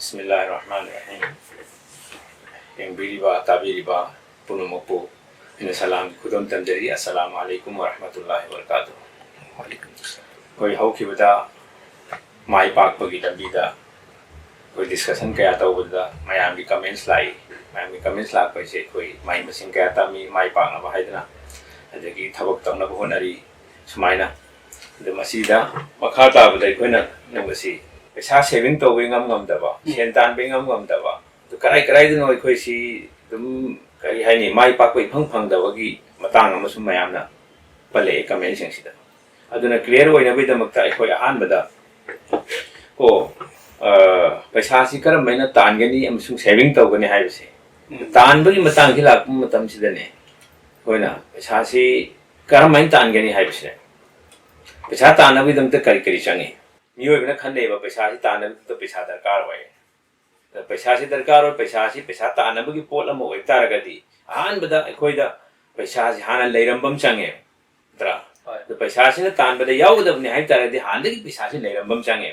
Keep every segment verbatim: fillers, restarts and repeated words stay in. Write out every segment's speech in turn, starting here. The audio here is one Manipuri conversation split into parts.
ꯕꯤꯁꯃꯤꯜꯂꯥꯍꯤꯔ ꯔꯍꯃꯥꯅꯤꯔ ꯔꯍꯤꯝ꯫ ꯌꯦꯡꯕꯤꯔꯤꯕ, ꯇꯥꯕꯤꯔꯤꯕ ꯄꯨꯝꯅꯃꯛꯄꯨ ꯑꯩꯅ ꯁꯂꯥꯝꯒꯤ ꯈꯨꯗꯝ ꯇꯝꯖꯔꯤ꯫ ꯑꯁꯁꯂꯥꯃꯨ ꯑꯂꯥꯏꯀꯨꯝ ꯋꯔꯍꯃꯇꯨꯜꯂꯥꯍꯤ ꯋꯕꯔꯀꯥꯇꯨꯍꯨ꯫ ꯑꯩꯈꯣꯏ ꯍꯧꯈꯤꯕꯗ ꯃꯥꯏ ꯄꯥꯛꯄꯒꯤ ꯂꯝꯕꯤꯗ ꯑꯩꯈꯣꯏ discussion ꯀꯌꯥ ꯇꯧꯕꯗ ꯃꯌꯥꯝꯒꯤ comments ꯂꯥꯛꯏ꯫ ꯃꯌꯥꯝꯒꯤ comments ꯂꯥꯛꯄ ꯍꯥꯏꯁꯦ ꯑꯩꯈꯣꯏ ꯃꯍꯩ ꯃꯁꯤꯡ ꯀꯌꯥ ꯇꯝꯃꯤ, ꯃꯥꯏ ꯄꯥꯛꯅꯕ ꯍꯥꯏꯗꯅ, ꯑꯗꯒꯤ ꯊꯕꯛ ꯇꯧꯅꯕ ꯍꯣꯠꯅꯔꯤ, ꯁꯨꯃꯥꯏꯅ꯫ ꯑꯗꯨ ꯃꯁꯤꯗ ꯃꯈꯥ ꯇꯥꯕꯗ ꯑꯩꯈꯣꯏꯅ ꯅꯪꯕꯁꯤ ꯄꯩꯁꯥ saving ꯇꯧꯕ ꯏꯉꯝ ꯉꯝꯗꯕ, ꯎꯝ꯫ ꯁꯦꯟ ꯇꯥꯟꯕ ꯏꯉꯝ ꯉꯝꯗꯕ, ꯑꯗꯨ ꯀꯔꯥꯏ ꯀꯔꯥꯏꯗꯅꯣ ꯑꯩꯈꯣꯏꯁꯤ ꯑꯗꯨꯝ, ꯀꯔꯤ ꯍꯥꯏꯅꯤ, ꯃꯥꯏ ꯄꯥꯛꯄ ꯏꯐꯪ ꯐꯪꯗꯕꯒꯤ ꯃꯇꯥꯡ ꯑꯃꯁꯨ ꯃꯌꯥꯝꯅ ꯄꯜꯂꯛꯑꯦ commentꯁꯤꯡꯁꯤꯗ꯫ ꯑꯗꯨꯅ clear ꯑꯣꯏꯅꯕꯒꯤꯗꯃꯛꯇ ꯑꯩꯈꯣꯏ ꯑꯍꯥꯟꯕꯗ ꯀꯣ, ꯑ, ꯄꯩꯁꯥꯁꯤ ꯀꯔꯝ ꯍꯥꯏꯅ ꯇꯥꯟꯒꯅꯤ ꯑꯃꯁꯨꯡ saving ꯇꯧꯒꯅꯤ ꯍꯥꯏꯕꯁꯦ, ꯎꯝ꯫ ꯇꯥꯟꯕꯒꯤ ꯃꯇꯥꯡꯁꯤ ꯂꯥꯛꯄ ꯃꯇꯝꯁꯤꯗꯅꯦ, ꯑꯩꯈꯣꯏꯅ ꯄꯩꯁꯥꯁꯤ ꯀꯔꯝ ꯍꯥꯏꯅ ꯇꯥꯟꯒꯅꯤ ꯍꯥꯏꯕꯁꯦ, ꯄꯩꯁꯥ ꯇꯥꯟꯅꯕꯒꯤꯗꯃꯛꯇ ꯀꯔꯤ ꯀꯔꯤ ꯆꯪꯉꯤ? ꯃꯤꯑꯣꯏꯕꯅ ꯈꯟꯅꯩꯕ, ꯄꯩꯁꯥꯁꯤ ꯇꯥꯟꯅꯕꯒꯤꯗꯃꯛꯇ ꯄꯩꯁꯥ ꯗꯔꯀꯥꯔ ꯑꯣꯏ꯫ ꯑꯗ ꯄꯩꯁꯥꯁꯤ ꯗꯔꯀꯥꯔ ꯑꯣꯏ, ꯄꯩꯁꯥꯁꯤ ꯄꯩꯁꯥ ꯇꯥꯟꯅꯕꯒꯤ ꯄꯣꯠ ꯑꯃ ꯑꯣꯏꯕ ꯇꯥꯔꯒꯗꯤ, ꯑꯍꯥꯟꯕꯗ ꯑꯩꯈꯣꯏꯗ ꯄꯩꯁꯥꯁꯤ ꯍꯥꯟꯅ ꯂꯩꯔꯝꯕ ꯑꯃ ꯆꯪꯉꯦ, ꯅꯠꯇ꯭ꯔꯥ? ꯍꯣꯏ꯫ ꯑꯗ ꯄꯩꯁꯥꯁꯤꯅ ꯇꯥꯟꯕꯗ ꯌꯥꯎꯒꯗꯕꯅꯤ ꯍꯥꯏꯕ ꯇꯥꯔꯒꯗꯤ, ꯍꯥꯟꯅꯗꯒꯤ ꯄꯩꯁꯥꯁꯤ ꯂꯩꯔꯝꯕ ꯑꯃ ꯆꯪꯉꯦ꯫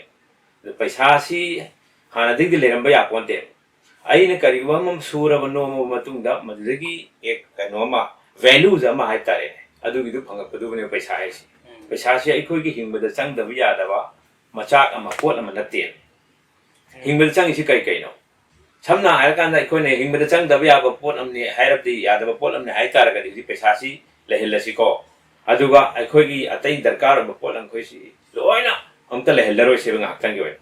ꯑꯗ ꯄꯩꯁꯥꯁꯤ ꯍꯥꯟꯅꯗꯒꯤꯗꯤ ꯂꯩꯔꯝꯕ ꯌꯥꯄꯣꯟꯇꯦ꯫ ꯑꯩꯅ ꯀꯔꯤꯒꯨꯝꯕ ꯑꯃ ꯁꯨꯔꯕ ꯅꯣꯝꯃꯕ ꯃꯇꯨꯡꯗ, ꯃꯗꯨꯗꯒꯤ ꯍꯦꯛ ꯀꯩꯅꯣ ꯑꯃ, values ꯑꯃ ꯍꯥꯏꯕ ꯇꯥꯔꯦꯅꯦ, ꯑꯗꯨꯒꯤꯗꯨ ꯐꯪꯉꯛꯄꯗꯨꯕꯨꯅꯦ ꯄꯩꯁꯥ ꯍꯥꯏꯁꯦ꯫ ꯎꯝ꯫ ꯄꯩꯁꯥꯁꯤ ꯑꯩꯈꯣꯏꯒꯤ ꯍꯤꯡꯕꯗ ꯆꯪꯗꯕ ꯌꯥꯗꯕ ꯃꯆꯥꯛ ꯑꯃ, ꯄꯣꯠ ꯑꯃ ꯅꯠꯇꯦ꯫ ꯎꯝ꯫ ꯍꯤꯡꯕꯗ ꯆꯪꯉꯤꯁꯤ ꯀꯔꯤ ꯀꯩꯅꯣ? ꯁꯝꯅ ꯍꯥꯏꯔꯀꯥꯟꯗ, ꯑꯩꯈꯣꯏꯅ ꯍꯤꯡꯕꯗ ꯆꯪꯗꯕ ꯌꯥꯕ ꯄꯣꯠ ꯑꯃꯅꯤ ꯍꯥꯏꯔꯕꯗꯤ, ꯌꯥꯗꯕ ꯄꯣꯠ ꯑꯃꯅꯤ ꯍꯥꯏ ꯇꯥꯔꯒꯗꯤ, ꯍꯧꯖꯤꯛ ꯄꯩꯁꯥꯁꯤ ꯂꯩꯍꯜꯂꯁꯤꯀꯣ꯫ ꯑꯗꯨꯒ ꯑꯩꯈꯣꯏꯒꯤ ꯑꯇꯩ ꯗꯔꯀꯥꯔ ꯑꯣꯏꯕ ꯄꯣꯠ ꯑꯃꯈꯩꯁꯤ ꯂꯣꯏꯅ ꯑꯝꯇ ꯂꯩꯍꯜꯂꯔꯣꯏꯁꯦꯕ ꯉꯥꯏꯍꯥꯛꯇꯪꯒꯤ ꯑꯣꯏꯅ꯫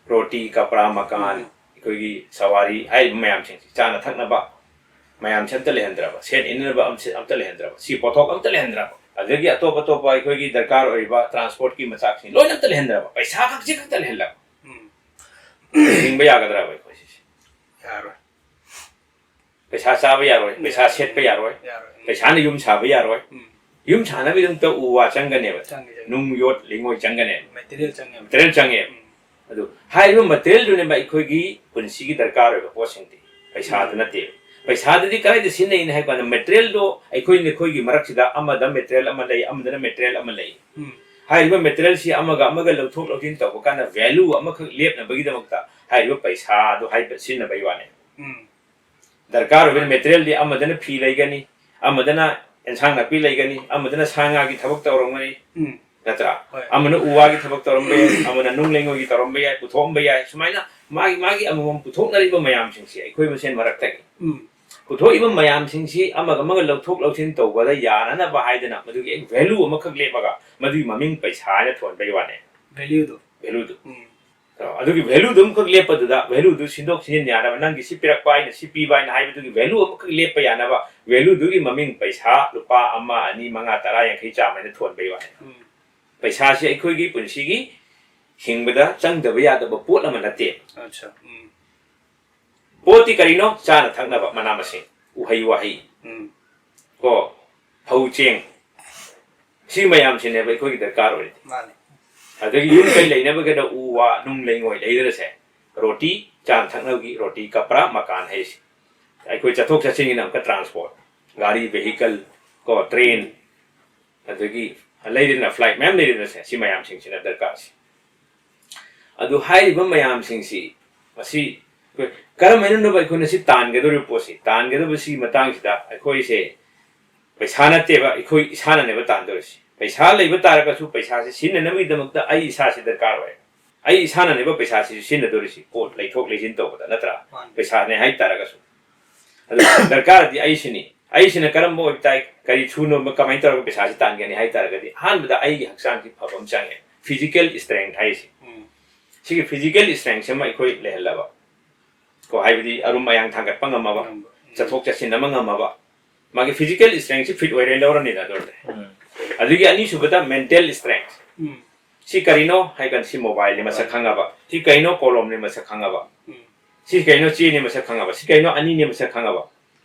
ꯔꯣꯇꯤ, ꯀꯄ꯭ꯔꯥ, ꯃꯀꯥꯟ, ꯎꯝ꯫ ꯑꯩꯈꯣꯏꯒꯤ ꯁꯋꯥꯔꯤ ꯍꯥꯏꯔꯤꯕ ꯃꯌꯥꯝꯁꯤꯡꯁꯤ, ꯆꯥꯅ ꯊꯛꯅꯕ ꯃꯌꯥꯝꯁꯦ ꯑꯝꯇ ꯂꯩꯍꯟꯗ꯭ꯔꯕ, ꯁꯦꯠ ꯏꯟꯅꯅꯕ ꯑꯝꯁꯦ ꯑꯝꯇ ꯂꯩꯍꯟꯗ꯭ꯔꯕ, ꯁꯤ ꯄꯣꯠꯊꯣꯛ ꯑꯝꯇ ꯂꯩꯍꯟꯗ꯭ꯔꯕ, ꯑꯗꯒꯤ ꯑꯇꯣꯞ ꯑꯇꯣꯞꯄ ꯑꯩꯈꯣꯏꯒꯤ ꯗꯔꯀꯥꯔ ꯑꯣꯏꯔꯤꯕ transportꯀꯤ ꯃꯆꯥꯛꯁꯤꯡ ꯂꯣꯏꯅ ꯑꯝꯇ ꯂꯩꯍꯟꯗ꯭ꯔꯕ, ꯄꯩꯁꯥ ꯈꯛꯁꯤ ꯈꯛꯇ ꯂꯩꯍꯜꯂꯕ, ꯎꯝ꯫ ꯍꯤꯡꯕ ꯌꯥꯒꯗ꯭ꯔꯕ ꯑꯩꯈꯣꯏ ꯁꯤꯁꯦ? ꯌꯥꯔꯣꯏ꯫ ꯄꯩꯁꯥ ꯆꯥꯕ ꯌꯥꯔꯣꯏ, ꯄꯩꯁꯥ ꯌꯥꯔꯣꯏ꯫ ꯁꯦꯠꯄ ꯌꯥꯔꯣꯏ, ꯌꯥꯔꯣꯏ꯫ ꯎꯝ꯫ ꯄꯩꯁꯥꯅ ꯌꯨꯝ ꯁꯥꯕ ꯌꯥꯔꯣꯏ꯫ ꯎꯝ꯫ ꯌꯨꯝ ꯁꯥꯅꯕꯒꯤꯗꯃꯛꯇ ꯎ ꯋꯥ ꯆꯪꯒꯅꯦꯕ, ꯆꯪꯒꯅꯤ, ꯆꯪꯒꯅꯤ꯫ ꯅꯨꯡ, ꯌꯣꯠ, ꯂꯩꯉꯣꯏ ꯆꯪꯒꯅꯦꯕ꯫ Material ꯆꯪꯉꯦꯕ꯫ Material ꯆꯪꯉꯦꯕ꯫ ꯎꯝ꯫ ꯑꯗꯨ ꯍꯥꯏꯔꯤꯕ materialꯗꯨꯅꯦꯕ ꯑꯩꯈꯣꯏꯒꯤ ꯄꯨꯟꯁꯤꯒꯤ ꯗꯔꯀꯥꯔ ꯑꯣꯏꯕ ꯄꯣꯠꯁꯤꯡꯗꯤ, ꯄꯩꯁꯥꯗꯨ ꯎꯝ꯫ ꯅꯠꯇꯦꯕ꯫ ꯄꯩꯁꯥꯗꯨꯗꯤ ꯀꯗꯥꯏꯗ ꯁꯤꯖꯤꯟꯅꯩꯅ ꯍꯥꯏꯕ ꯀꯥꯟꯗ, materialꯗꯣ ꯑꯩꯈꯣꯏ ꯅꯈꯣꯏꯒꯤ ꯃꯔꯛꯁꯤꯗ ꯑꯃꯗ material ꯑꯃ ꯂꯩ, ꯑꯃꯗꯅ material ꯑꯃ ꯂꯩ꯫ ꯎꯝ꯫ ꯍꯥꯏꯔꯤꯕ materialꯁꯤ ꯑꯃꯒ ꯑꯃꯒ ꯂꯧꯊꯣꯛ ꯂꯧꯁꯤꯟ ꯇꯧꯕ ꯀꯥꯟꯗ value ꯑꯃꯈꯛ ꯂꯦꯞꯅꯕꯒꯤꯗꯃꯛꯇ ꯍꯥꯏꯔꯤꯕ ꯄꯩꯁꯥꯗꯨ ꯍꯥꯏꯕ ꯁꯤꯖꯤꯟꯅꯕꯒꯤ ꯋꯥꯅꯤ꯫ ꯎꯝ ꯗꯔꯀꯥꯔ ꯑꯣꯏꯕ ꯃꯦꯇꯔꯤꯌꯦꯜꯗꯤ ꯑꯃꯗꯅ ꯐꯤ ꯂꯩꯒꯅꯤ, ꯑꯃꯗꯅ ꯑꯦꯟꯁꯥꯡ ꯅꯥꯄꯤ ꯂꯩꯒꯅꯤ, ꯑꯃꯗꯅ ꯁꯥ ꯉꯥꯒꯤ ꯊꯕꯛ ꯇꯧꯔꯝꯒꯅꯤ, ꯎꯝ ꯅꯠꯇ꯭ꯔꯥ? ꯍꯣꯏ꯫ ꯑꯃꯅ ꯎ ꯋꯥꯒꯤ ꯊꯕꯛ ꯇꯧꯔꯝꯕ ꯌꯥꯏ, ꯑꯃꯅ ꯅꯨꯡ ꯂꯩꯉꯣꯏꯒꯤ ꯇꯧꯔꯝꯕ ꯌꯥꯏ, ꯄꯨꯊꯣꯛꯑꯝꯕ ꯌꯥꯏ꯫ ꯁꯨꯃꯥꯏꯅ ꯃꯥꯒꯤ ꯃꯥꯒꯤ ꯑꯃꯃꯝ ꯄꯨꯊꯣꯛꯅꯔꯤꯕ ꯃꯌꯥꯝꯁꯤꯡꯁꯤ ꯑꯩꯈꯣꯏ ꯃꯁꯦꯟ ꯃꯔꯛꯇꯒꯤ ꯎꯝ ꯄꯨꯊꯣꯛꯏꯕ ꯃꯌꯥꯝꯁꯤꯡꯁꯤ ꯑꯃꯒ ꯑꯃꯒ ꯂꯧꯊꯣꯛ ꯂꯧꯁꯤꯟ ꯇꯧꯕꯗ ꯌꯥꯅꯅꯕ ꯍꯥꯏꯗꯅ ꯃꯗꯨꯒꯤ ꯚꯦꯂꯨ ꯑꯃꯈꯛ ꯂꯦꯞꯄꯒ ꯃꯗꯨꯒꯤ ꯃꯃꯤꯡ ꯄꯩꯁꯥ ꯍꯥꯏꯅ ꯊꯣꯟꯕꯒꯤ ꯋꯥꯅꯦ꯫ ꯚꯦꯂ꯭ꯌꯨꯗꯣ꯫ ꯚꯦꯂꯨꯗꯨ ꯎꯝ ꯑꯗꯨꯒꯤ ꯚꯦꯂꯨꯗꯨ ꯑꯃꯈꯛ ꯂꯦꯞꯄꯗꯨꯗ ꯚꯦꯂꯨꯗꯨ ꯁꯤꯟꯗꯣꯛ ꯁꯤꯟꯖꯤꯟ ꯌꯥꯅꯕ, ꯅꯪꯒꯤ ꯁꯤ ꯄꯤꯔꯛꯄ, ꯑꯩꯅ ꯁꯤ ꯄꯤꯕ ꯍꯥꯏꯅ ꯍꯥꯏꯕꯗꯨꯒꯤ ꯚꯦꯂꯨ ꯑꯃꯈꯛ ꯂꯦꯞꯄ ꯌꯥꯅꯕ ꯚꯦꯂꯨꯗꯨꯒꯤ ꯃꯃꯤꯡ ꯄꯩꯁꯥ ꯂꯨꯄꯥ ꯑꯃ, ꯑꯅꯤ, ꯃꯉꯥ, ꯇꯔꯥ, ꯌꯥꯡꯈꯩ, ꯆꯥꯝꯃ ꯍꯥꯏꯅ ꯊꯣꯟꯕꯒꯤ ꯋꯥꯅꯦ꯫ ꯎꯝ ꯄꯩꯁꯥꯁꯤ ꯑꯩꯈꯣꯏꯒꯤ ꯄꯨꯟꯁꯤꯒꯤ ꯍꯤꯡꯕꯗ ꯆꯪꯗꯕ ꯌꯥꯗꯕ ꯄꯣꯠ ꯑꯃ ꯅꯠꯇꯦ꯫ ꯑꯠꯆꯥ꯫ ꯎꯝ ꯄꯣꯠꯇꯤ ꯀꯔꯤꯅꯣ? ꯆꯥꯅ ꯊꯛꯅꯕ, ꯃꯅꯥ ꯃꯁꯤꯡ, ꯎꯍꯩ ꯋꯥꯍꯩ, ꯎꯝ ꯀꯣ, ꯐꯧ ꯆꯦꯡ, ꯁꯤ ꯃꯌꯥꯝꯁꯤꯅꯦꯕ ꯑꯩꯈꯣꯏꯒꯤ ꯗꯔꯀꯥꯔ ꯑꯣꯏꯔꯤꯗꯤ꯫ ꯃꯥꯅꯦ꯫ ꯑꯗꯒꯤ ꯌꯨꯝ ꯀꯩ ꯂꯩꯅꯕꯒꯤꯗ ꯎ ꯋꯥ ꯅꯨꯡ ꯂꯩꯉꯣꯏ ꯂꯩꯗꯅꯁꯦ, ꯔꯣꯇꯤ, ꯆꯥꯅ ꯊꯛꯅꯕꯒꯤ ꯔꯣꯇꯤ, ꯀꯄ꯭ꯔꯥ, ꯃꯀꯥꯟ ꯍꯥꯏꯁꯦ꯫ ꯑꯩꯈꯣꯏ ꯆꯠꯊꯣꯛ ꯆꯠꯁꯤꯟꯒꯤꯅ ꯑꯃꯨꯛꯀ ꯇ꯭ꯔꯥꯟꯁꯄꯣꯔꯠ, ꯒꯥꯔꯤ, ꯚꯦꯍꯤꯀꯜ, ꯀꯣ, ꯇ꯭ꯔꯦꯟ, ꯑꯗꯒꯤ ꯂꯩꯔꯤꯗꯅ ꯐ꯭ꯂꯥꯏꯠ ꯃꯌꯥꯝ ꯂꯩꯔꯤꯗꯅꯁꯦ, ꯁꯤ ꯃꯌꯥꯝꯁꯤꯡꯁꯤꯅ ꯗꯔꯀꯥꯔꯁꯦ꯫ ꯑꯗꯨ ꯍꯥꯏꯔꯤꯕ ꯃꯌꯥꯝꯁꯤꯡꯁꯤ ꯃꯁꯤ ꯑꯩꯈꯣꯏ ꯀꯔꯝ ꯍꯥꯏꯅꯅꯣꯕ ꯑꯩꯈꯣꯏꯅ ꯁꯤ ꯇꯥꯟꯒꯗꯧꯔꯤꯕ ꯄꯣꯠꯁꯤ? ꯇꯥꯟꯒꯗꯧꯕ ꯁꯤꯒꯤ ꯃꯇꯥꯡꯁꯤꯗ ꯑꯩꯈꯣꯏꯁꯦ ꯄꯩꯁꯥ ꯅꯠꯇꯦꯕ, ꯑꯩꯈꯣꯏ ꯏꯁꯥꯅꯅꯦꯕ ꯇꯥꯟꯗꯧꯔꯤꯁꯤ꯫ ꯄꯩꯁꯥ ꯂꯩꯕ ꯇꯥꯔꯒꯁꯨ ꯄꯩꯁꯥꯁꯤ ꯁꯤꯖꯤꯟꯅꯅꯕꯒꯤꯗꯃꯛꯇ ꯑꯩ ꯏꯁꯥꯁꯤ ꯗꯔꯀꯥꯔ ꯑꯣꯏ꯫ ꯑꯩ ꯏꯁꯥꯅꯅꯦꯕ ꯄꯩꯁꯥꯁꯤꯁꯨ ꯁꯤꯖꯤꯟꯅꯗꯧꯔꯤꯁꯤ, ꯄꯣꯠ ꯂꯩꯊꯣꯛ ꯂꯩꯁꯤꯟ ꯇꯧꯕꯗ, ꯅꯠꯇ꯭ꯔꯥ? ꯃꯥꯅꯤ꯫ ꯄꯩꯁꯥꯅꯦ ꯍꯥꯏ ꯇꯥꯔꯒꯁꯨ꯫ ꯑꯗꯨ ꯗꯔꯀꯥꯔꯗꯤ ꯑꯩꯁꯤꯅꯤ꯫ ꯑꯩꯁꯤꯅ ꯀꯔꯝꯕ ꯑꯣꯏꯕ ꯇꯥꯏ, ꯀꯔꯤ ꯁꯨꯅꯕ, ꯀꯃꯥꯏꯅ ꯇꯧꯔꯒ ꯄꯩꯁꯥꯁꯤ ꯇꯥꯟꯒꯅꯤ ꯍꯥꯏ ꯇꯥꯔꯒꯗꯤ, ꯑꯍꯥꯟꯕꯗ ꯑꯩꯒꯤ ꯍꯛꯆꯥꯡꯁꯤ ꯐꯕ ꯑꯃ ꯆꯪꯉꯦ꯫ ꯐꯤꯖꯤꯀꯦꯜ ꯏꯁꯇ꯭ꯔꯦꯡ ꯍꯥꯏꯔꯤꯁꯤ꯫ ꯎꯝ ꯁꯤꯒꯤ ꯐꯤꯖꯤꯀꯦꯜ ꯏꯁꯇ꯭ꯔꯦꯡꯁꯤ ꯑꯃ ꯑꯩꯈꯣꯏ ꯂꯩꯍꯜꯂꯕ, ꯀꯣ, ꯍꯥꯏꯕꯗꯤ ꯑꯔꯨꯝ ꯑꯌꯥꯡ ꯊꯥꯡꯒꯠꯄ ꯉꯝꯃꯕ, ꯉꯝꯕ꯫ ꯎꯝ꯫ ꯆꯠꯊꯣꯛ ꯆꯠꯁꯤꯟ ꯑꯃ ꯉꯝꯃꯕ, ꯃꯥꯒꯤ ꯐꯤꯖꯤꯀꯦꯜ ꯏꯁꯇ꯭ꯔꯦꯡꯁꯤ ꯐꯤꯠ ꯑꯣꯏꯔꯦ ꯂꯧꯔꯅꯤꯅ ꯑꯗꯨ ꯑꯣꯏꯔꯗꯤ꯫ ꯎꯝ꯫ ꯑꯗꯒꯤ ꯑꯅꯤꯁꯨꯕꯗ ꯃꯦꯟꯇꯦꯜ ꯏꯁꯇ꯭ꯔꯦꯡ꯫ ꯎꯝ ꯁꯤ ꯀꯔꯤꯅꯣ ꯍꯥꯏꯀꯥꯟꯗ ꯁꯤ ꯃꯣꯕꯥꯏꯜꯅꯤ ꯃꯁꯛ ꯈꯪꯉꯕ, ꯁꯤ ꯀꯩꯅꯣ ꯀꯣꯂꯣꯝꯅꯤ ꯃꯁꯛ ꯈꯪꯉꯕ, ꯎꯝ ꯁꯤ ꯀꯩꯅꯣ ꯆꯦꯅꯤ ꯃꯁꯛ ꯈꯪꯉꯕ, ꯁꯤ ꯀꯩꯅꯣ ꯑꯅꯤꯅꯤ ꯃꯁꯛ ꯈꯪꯉꯕ,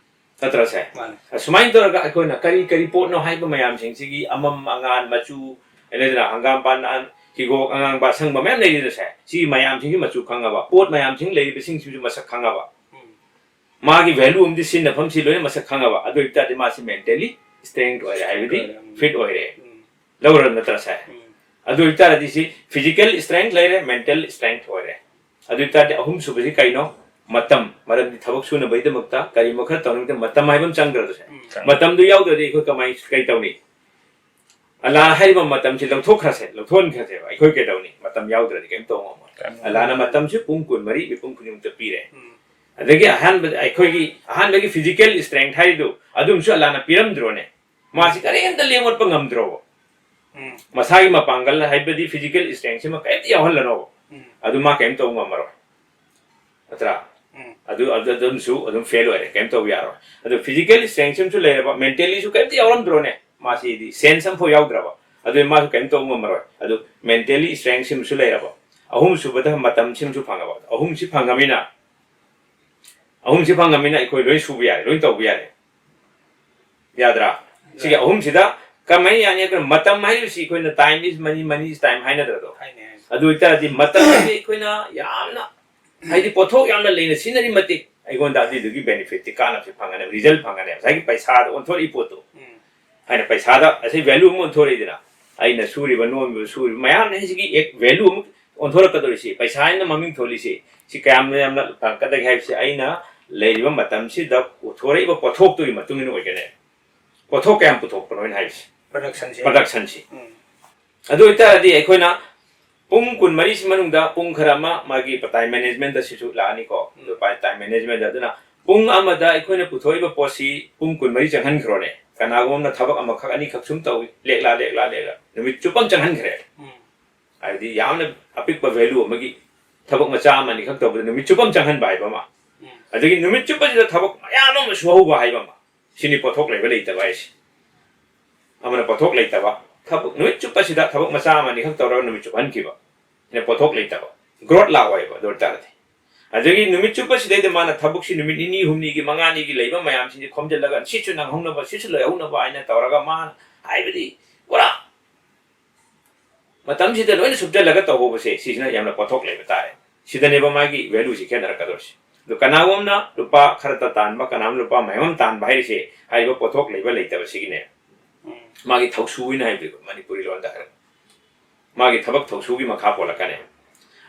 ꯅꯠꯇ꯭ꯔꯁꯦ? ꯃꯥꯅꯦ꯫ ꯑꯁꯨꯃꯥꯏꯅ ꯇꯧꯔꯒ ꯑꯩꯈꯣꯏꯅ ꯀꯔꯤ ꯀꯔꯤ ꯄꯣꯠꯅꯣ ꯍꯥꯏꯕ ꯃꯌꯥꯝꯁꯤꯡꯁꯤꯒꯤ ꯑꯃꯝ ꯑꯉꯥꯟ ꯃꯆꯨ, ꯂꯩꯗꯅ ꯍꯪꯒꯥꯝꯄꯥꯟ, ꯍꯤꯒꯣꯛ, ꯑꯉꯥꯡꯕ, ꯑꯁꯪꯕ ꯃꯌꯥꯝ ꯂꯩꯔꯤꯗꯅꯁꯦ, ꯁꯤ ꯃꯌꯥꯝꯁꯤꯡꯒꯤ ꯃꯆꯨ ꯈꯪꯉꯕ, ꯄꯣꯠ ꯃꯌꯥꯝꯁꯤꯡ ꯂꯩꯔꯤꯕꯁꯤꯡꯁꯤꯁꯨ ꯃꯁꯛ ꯈꯪꯉꯕ, ꯎꯝ ꯃꯥꯒꯤ ꯚꯦꯂꯨ ꯑꯃꯗꯤ ꯁꯤꯖꯤꯟꯅꯐꯝꯁꯤ ꯂꯣꯏꯅ ꯃꯁꯛ ꯈꯪꯉꯕ, ꯑꯗꯨ ꯑꯣꯏꯕ ꯇꯥꯔꯗꯤ ꯃꯥꯁꯤ ꯃꯦꯟꯇꯦꯂꯤ ꯏꯁꯇ꯭ꯔꯦꯡ ꯑꯣꯏꯔꯦ, ꯍꯥꯏꯕꯗꯤ ꯎꯝ꯫ ꯐꯤꯠ ꯑꯣꯏꯔꯦ꯫ ꯎꯝ ꯂꯧꯔ ꯅꯠꯇ꯭ꯔꯁꯦ? ꯎꯝ ꯑꯗꯨ ꯑꯣꯏꯕ ꯇꯥꯔꯗꯤ ꯁꯤ ꯐꯤꯖꯤꯀꯦꯜ ꯏꯁꯇ꯭ꯔꯦꯡ ꯂꯩꯔꯦ, ꯃꯦꯟꯇꯦꯜ ꯏꯁꯇ꯭ꯔꯦꯡ ꯑꯣꯏꯔꯦ꯫ ꯑꯗꯨ ꯑꯣꯏꯇꯥꯔꯗꯤ ꯑꯍꯨꯝꯁꯨꯕꯁꯤ ꯀꯩꯅꯣ? ꯃꯇꯝ꯫ ꯃꯔꯝꯗꯤ ꯊꯕꯛ ꯁꯨꯅꯕꯒꯤꯗꯃꯛꯇ ꯀꯔꯤꯒꯨꯝꯕ ꯈꯔ ꯇꯧꯅꯕꯒꯤꯗꯃꯛꯇ ꯃꯇꯝ ꯍꯥꯏꯕ ꯑꯃ ꯆꯪꯗ꯭ꯔꯗꯣ ꯁꯦ? ꯎꯝ, ꯆꯪꯉꯦ꯫ ꯃꯇꯝꯗꯨ ꯌꯥꯎꯗ꯭ꯔꯗꯤ ꯑꯩꯈꯣꯏ ꯀꯃꯥꯏ, ꯀꯩ ꯇꯧꯅꯤ? ꯑꯜꯂꯥꯅ ꯍꯥꯏꯔꯤꯕ ꯃꯇꯝꯁꯤ ꯂꯧꯊꯣꯛꯈ꯭ꯔꯁꯦ, ꯂꯧꯊꯣꯛꯍꯟꯈ꯭ꯔꯁꯦꯕ꯫ ꯑꯩꯈꯣꯏ ꯀꯩꯗꯧꯅꯤ? ꯃꯇꯝ ꯌꯥꯎꯗ꯭ꯔꯗꯤ ꯀꯩꯝ ꯇꯧ ꯉꯝꯃꯣꯏ꯫ ꯀꯩꯝ ꯉꯝꯃꯣꯏ꯫ ꯑꯜꯂꯥꯅ ꯃꯇꯝꯁꯤ ꯄꯨꯡ ꯀꯨꯟꯃꯔꯤ ꯃꯤꯄꯨꯝ ꯈꯨꯗꯤꯡꯃꯛꯇ ꯄꯤꯔꯦ꯫ ꯎꯝ꯫ ꯑꯗꯒꯤ ꯑꯍꯥꯟꯕꯗ ꯑꯩꯈꯣꯏꯒꯤ ꯑꯍꯥꯟꯕꯒꯤ physical strength ꯍꯥꯏꯔꯤꯗꯨ ꯑꯗꯨꯝꯁꯨ ꯑꯜꯂꯥꯅ ꯄꯤꯔꯝꯗ꯭ꯔꯣꯅꯦ? ꯃꯥꯁꯤ ꯀꯔꯤꯝꯇ ꯂꯦꯡꯉꯣꯠꯄ ꯉꯝꯗ꯭ꯔꯣꯕ? ꯎꯝ꯫ ꯃꯁꯥꯒꯤ ꯃꯄꯥꯡꯒꯜ ꯍꯥꯏꯕꯗꯤ physical strength ꯁꯤꯃ ꯀꯔꯤꯝꯇ ꯌꯥꯎꯍꯜꯂꯅꯣꯕ꯫ ꯎꯝ꯫ ꯑꯗꯨ ꯃꯥ ꯀꯔꯤꯝ ꯇꯧꯕ ꯉꯝꯃꯔꯣꯏ꯫ ꯅꯠꯇ꯭ꯔꯥ? ꯎꯝ꯫ ꯑꯗꯨ, ꯑꯗꯨ, ꯑꯗꯨꯝꯁꯨ ꯑꯗꯨꯝ fail ꯑꯣꯏꯔꯦ, ꯀꯔꯤꯝ ꯇꯧꯕ ꯌꯥꯔꯣꯏ꯫ ꯑꯗꯨ physical strength ꯁꯤꯃꯁꯨ ꯂꯩꯔꯕ, mentally ꯁꯨ ꯀꯔꯤꯝꯇ ꯌꯥꯎꯔꯝꯗ꯭ꯔꯣꯅꯦ? ꯃꯥꯁꯤꯗꯤ sense ꯑꯃꯐꯥꯎ ꯌꯥꯎꯗ꯭ꯔꯕ꯫ ꯑꯗꯨ ꯃꯥꯁꯨ ꯀꯔꯤꯝ ꯇꯧꯕ ꯉꯝꯃꯔꯣꯏ꯫ ꯑꯗꯨ mentally strength ꯁꯤꯃꯁꯨ ꯂꯩꯔꯕ꯫ ꯑꯍꯨꯝꯁꯨꯕꯗ ꯃꯇꯝ ꯁꯤꯃꯁꯨ ꯐꯪꯉꯕ꯫ ꯑꯍꯨꯝꯁꯤ ꯐꯪꯉꯃꯤꯅ, ꯑꯍꯨꯝꯁꯤ ꯐꯪꯉꯃꯤꯅ ꯑꯩꯈꯣꯏ ꯂꯣꯏ ꯁꯨꯕ ꯌꯥꯔꯦ, ꯂꯣꯏ ꯇꯧꯕ ꯌꯥꯔꯦ꯫ ꯌꯥꯗ꯭ꯔꯥ? ꯁꯤꯒꯤ ꯌꯥꯏ꯫ ꯑꯍꯨꯝꯁꯤꯗ ꯀꯃꯥꯏꯅ ꯌꯥꯅꯤ? ꯑꯩꯈꯣꯏꯅ ꯃꯇꯝ ꯍꯥꯏꯔꯤꯕꯁꯤ ꯑꯩꯈꯣꯏꯅ time is money, money is time ꯍꯥꯏꯅꯗ꯭ꯔꯗꯣ? ꯍꯥꯏꯅꯩ, ꯍꯥꯏꯅꯩ꯫ ꯑꯗꯨ ꯑꯣꯏꯇꯥꯔꯗꯤ ꯃꯇꯝ ꯍꯥꯏꯁꯦ ꯑꯩꯈꯣꯏꯅ ꯌꯥꯝꯅ, ꯍꯥꯏꯗꯤ ꯄꯣꯠꯊꯣꯛ ꯌꯥꯝꯅ ꯂꯩꯅ ꯁꯤꯖꯤꯟꯅꯔꯤ ꯃꯇꯤꯛ ꯑꯩꯉꯣꯟꯗ ꯑꯗꯨꯏꯗꯨꯒꯤ benefit ꯇꯤ, ꯀꯥꯟꯅꯕꯁꯤ ꯐꯪꯒꯅꯦꯕ, result ꯐꯪꯒꯅꯦꯕ꯫ ꯉꯁꯥꯏꯒꯤ ꯄꯩꯁꯥꯗ ꯑꯣꯟꯊꯣꯔꯛꯏ ꯄꯣꯠꯇꯣ꯫ ꯎꯝ꯫ ꯍꯥꯏꯅ ꯄꯩꯁꯥꯗ ꯉꯁꯥꯏ value ꯑꯃ ꯑꯣꯟꯊꯣꯔꯛꯏꯗꯅ, ꯑꯩꯅ ꯁꯨꯔꯤꯕ ꯅꯣꯝꯃꯤꯕ ꯁꯨꯔꯤꯕ ꯃꯌꯥꯝꯅ ꯁꯤꯒꯤ ꯑꯦꯛ-, value ꯑꯃ ꯑꯣꯟꯊꯣꯔꯛꯀꯗꯧꯔꯤꯁꯤ, ꯄꯩꯁꯥ ꯍꯥꯏꯅ ꯃꯃꯤꯡ ꯊꯣꯜꯂꯤꯁꯤ, ꯁꯤ ꯀꯌꯥꯝ ꯌꯥꯝꯅ ꯐꯪꯉꯛꯀꯗꯒꯦ ꯍꯥꯏꯕꯁꯤ ꯑꯩꯅ ꯂꯩꯔꯤꯕ ꯃꯇꯝꯁꯤꯗ ꯄꯨꯊꯣꯔꯛꯏꯕ ꯄꯣꯠꯊꯣꯛꯇꯨꯒꯤ ꯃꯇꯨꯡ ꯏꯟꯅ ꯑꯣꯏꯒꯅꯦꯕ꯫ ꯄꯣꯠꯊꯣꯛ ꯀꯌꯥꯝ ꯄꯨꯊꯣꯛꯄꯅꯣ ꯍꯥꯏꯅ ꯍꯥꯏꯔꯤꯁꯦ꯫ Production ꯁꯦ꯫ Production ꯁꯤ꯫ ꯎꯝ꯫ ꯑꯗꯨ ꯑꯣꯏꯇꯥꯔꯗꯤ ꯑꯩꯈꯣꯏꯅ ꯄꯨꯡ ꯀꯨꯟꯃꯔꯤꯁꯤ ꯃꯅꯨꯡꯗ ꯄꯨꯡ ꯈꯔ ꯑꯃ ꯃꯥꯒꯤ time management ꯁꯤꯁꯨ ꯂꯥꯛꯑꯅꯤꯀꯣ꯫ ꯎꯝ꯫ ꯑꯗꯨ ꯄꯥꯏ-, time management ꯑꯗꯨꯅ ꯄꯨꯡ ꯑꯃꯗ ꯑꯩꯈꯣꯏꯅ ꯄꯨꯊꯣꯛꯏꯕ ꯄꯣꯠꯁꯤ ꯄꯨꯡ ꯀꯨꯟꯃꯔꯤ ꯆꯪꯍꯟꯈ꯭ꯔꯣꯅꯦ꯫ ꯀꯅꯥꯒꯨꯝꯕ ꯑꯃꯅ ꯊꯕꯛ ꯑꯃꯈꯛ ꯑꯅꯤꯈꯛ ꯁꯨꯝ ꯇꯧꯏ, ꯂꯦꯛꯂꯥ, ꯂꯦꯛꯂꯥ, ꯂꯦꯛꯂꯥ, ꯅꯨꯃꯤꯠ ꯆꯨꯞꯄ ꯑꯃ ꯆꯪꯍꯟꯈ꯭ꯔꯦ꯫ ꯎꯝ꯫ ꯍꯥꯏꯕꯗꯤ ꯌꯥꯝꯅ ꯑꯄꯤꯛꯄ value ꯑꯃꯒꯤ ꯊꯕꯛ ꯃꯆꯥ ꯑꯃ ꯑꯅꯤꯈꯛ ꯇꯧꯕꯗ ꯅꯨꯃꯤꯠ ꯆꯨꯞꯄ ꯑꯃ ꯆꯪꯍꯟꯕ ꯍꯥꯏꯕ ꯑꯃ꯫ ꯎꯝ꯫ ꯑꯗꯒꯤ ꯅꯨꯃꯤꯠ ꯆꯨꯞꯄꯁꯤꯗ ꯊꯕꯛ ꯃꯌꯥꯝ ꯑꯃ ꯁꯨꯍꯧꯕ ꯍꯥꯏꯕ ꯑꯃ꯫ ꯁꯤꯅꯤ ꯄꯣꯠꯊꯣꯛ ꯂꯩꯕ ꯂꯩꯇꯕ ꯍꯥꯏꯁꯦ꯫ ꯑꯃꯅ ꯄꯣꯠꯊꯣꯛ ꯂꯩꯇꯕ, ꯊꯕꯛ ꯅꯨꯃꯤꯠ ꯆꯨꯞꯄꯁꯤꯗ ꯊꯕꯛ ꯃꯆꯥ ꯑꯃ ꯑꯅꯤꯈꯛ ꯇꯧꯔꯒ ꯅꯨꯃꯤꯠ ꯆꯨꯞꯍꯟꯈꯤꯕ, ꯁꯤꯅ ꯄꯣꯠꯊꯣꯛ ꯂꯩꯇꯕ꯫ Growth ꯂꯥꯛꯑꯣꯏꯕ ꯑꯗꯨ ꯑꯣꯏꯇꯥꯔꯗꯤ꯫ ꯑꯗꯒꯤ ꯅꯨꯃꯤꯠ ꯆꯨꯞꯄꯁꯤꯗꯩꯗ ꯃꯥꯅ ꯊꯕꯛꯁꯤ ꯅꯨꯃꯤꯠ ꯅꯤꯅꯤ ꯍꯨꯝꯅꯤꯒꯤ ꯃꯉꯥꯅꯤꯒꯤ ꯂꯩꯕ ꯃꯌꯥꯝꯁꯤꯡꯁꯤ ꯈꯣꯝꯖꯤꯜꯂꯒ ꯁꯤꯁꯨ ꯅꯪꯍꯧꯅꯕ, ꯁꯤꯁꯨ ꯂꯩꯍꯧꯅꯕ ꯍꯥꯏꯅ ꯇꯧꯔꯒ ꯃꯥꯅ ꯍꯥꯏꯕꯗꯤ ꯄꯨꯔꯥ ꯃꯇꯝꯁꯤꯗ ꯂꯣꯏꯅ ꯁꯨꯞꯆꯜꯂꯒ ꯇꯧꯍꯧꯕꯁꯦ, ꯁꯤꯁꯤꯅ ꯌꯥꯝꯅ ꯄꯣꯠꯊꯣꯛ ꯂꯩꯕ ꯇꯥꯔꯦ꯫ ꯁꯤꯗꯅꯦꯕ ꯃꯥꯒꯤ value ꯁꯤ ꯈꯦꯠꯅꯔꯛꯀꯗꯧꯔꯤꯁꯦ꯫ ꯑꯗꯣ ꯀꯅꯥꯒꯨꯝꯕꯅ ꯂꯨꯄꯥ ꯈꯔꯇ ꯇꯥꯟꯕ, ꯀꯅꯥꯒꯨꯝꯕꯅ ꯂꯨꯄꯥ ꯃꯌꯥꯝ ꯑꯃ ꯇꯥꯟꯕ ꯍꯥꯏꯔꯤꯁꯦ, ꯍꯥꯏꯔꯤꯕ ꯄꯣꯠꯊꯣꯛ ꯂꯩꯕ ꯂꯩꯇꯕꯁꯤꯒꯤꯅꯦ꯫ ꯎꯝ꯫ ꯃꯥꯒꯤ ꯊꯧꯁꯨ ꯍꯥꯏꯅ ꯍꯥꯏꯕꯤꯕ ꯃꯅꯤꯄꯨꯔꯤ ꯂꯣꯟꯗ ꯍꯥꯏꯔꯒ꯫ ꯃꯥꯒꯤ ꯊꯕꯛ ꯊꯧꯁꯨꯒꯤ ꯃꯈꯥ ꯄꯣꯜꯂꯛꯀꯅꯦꯕ꯫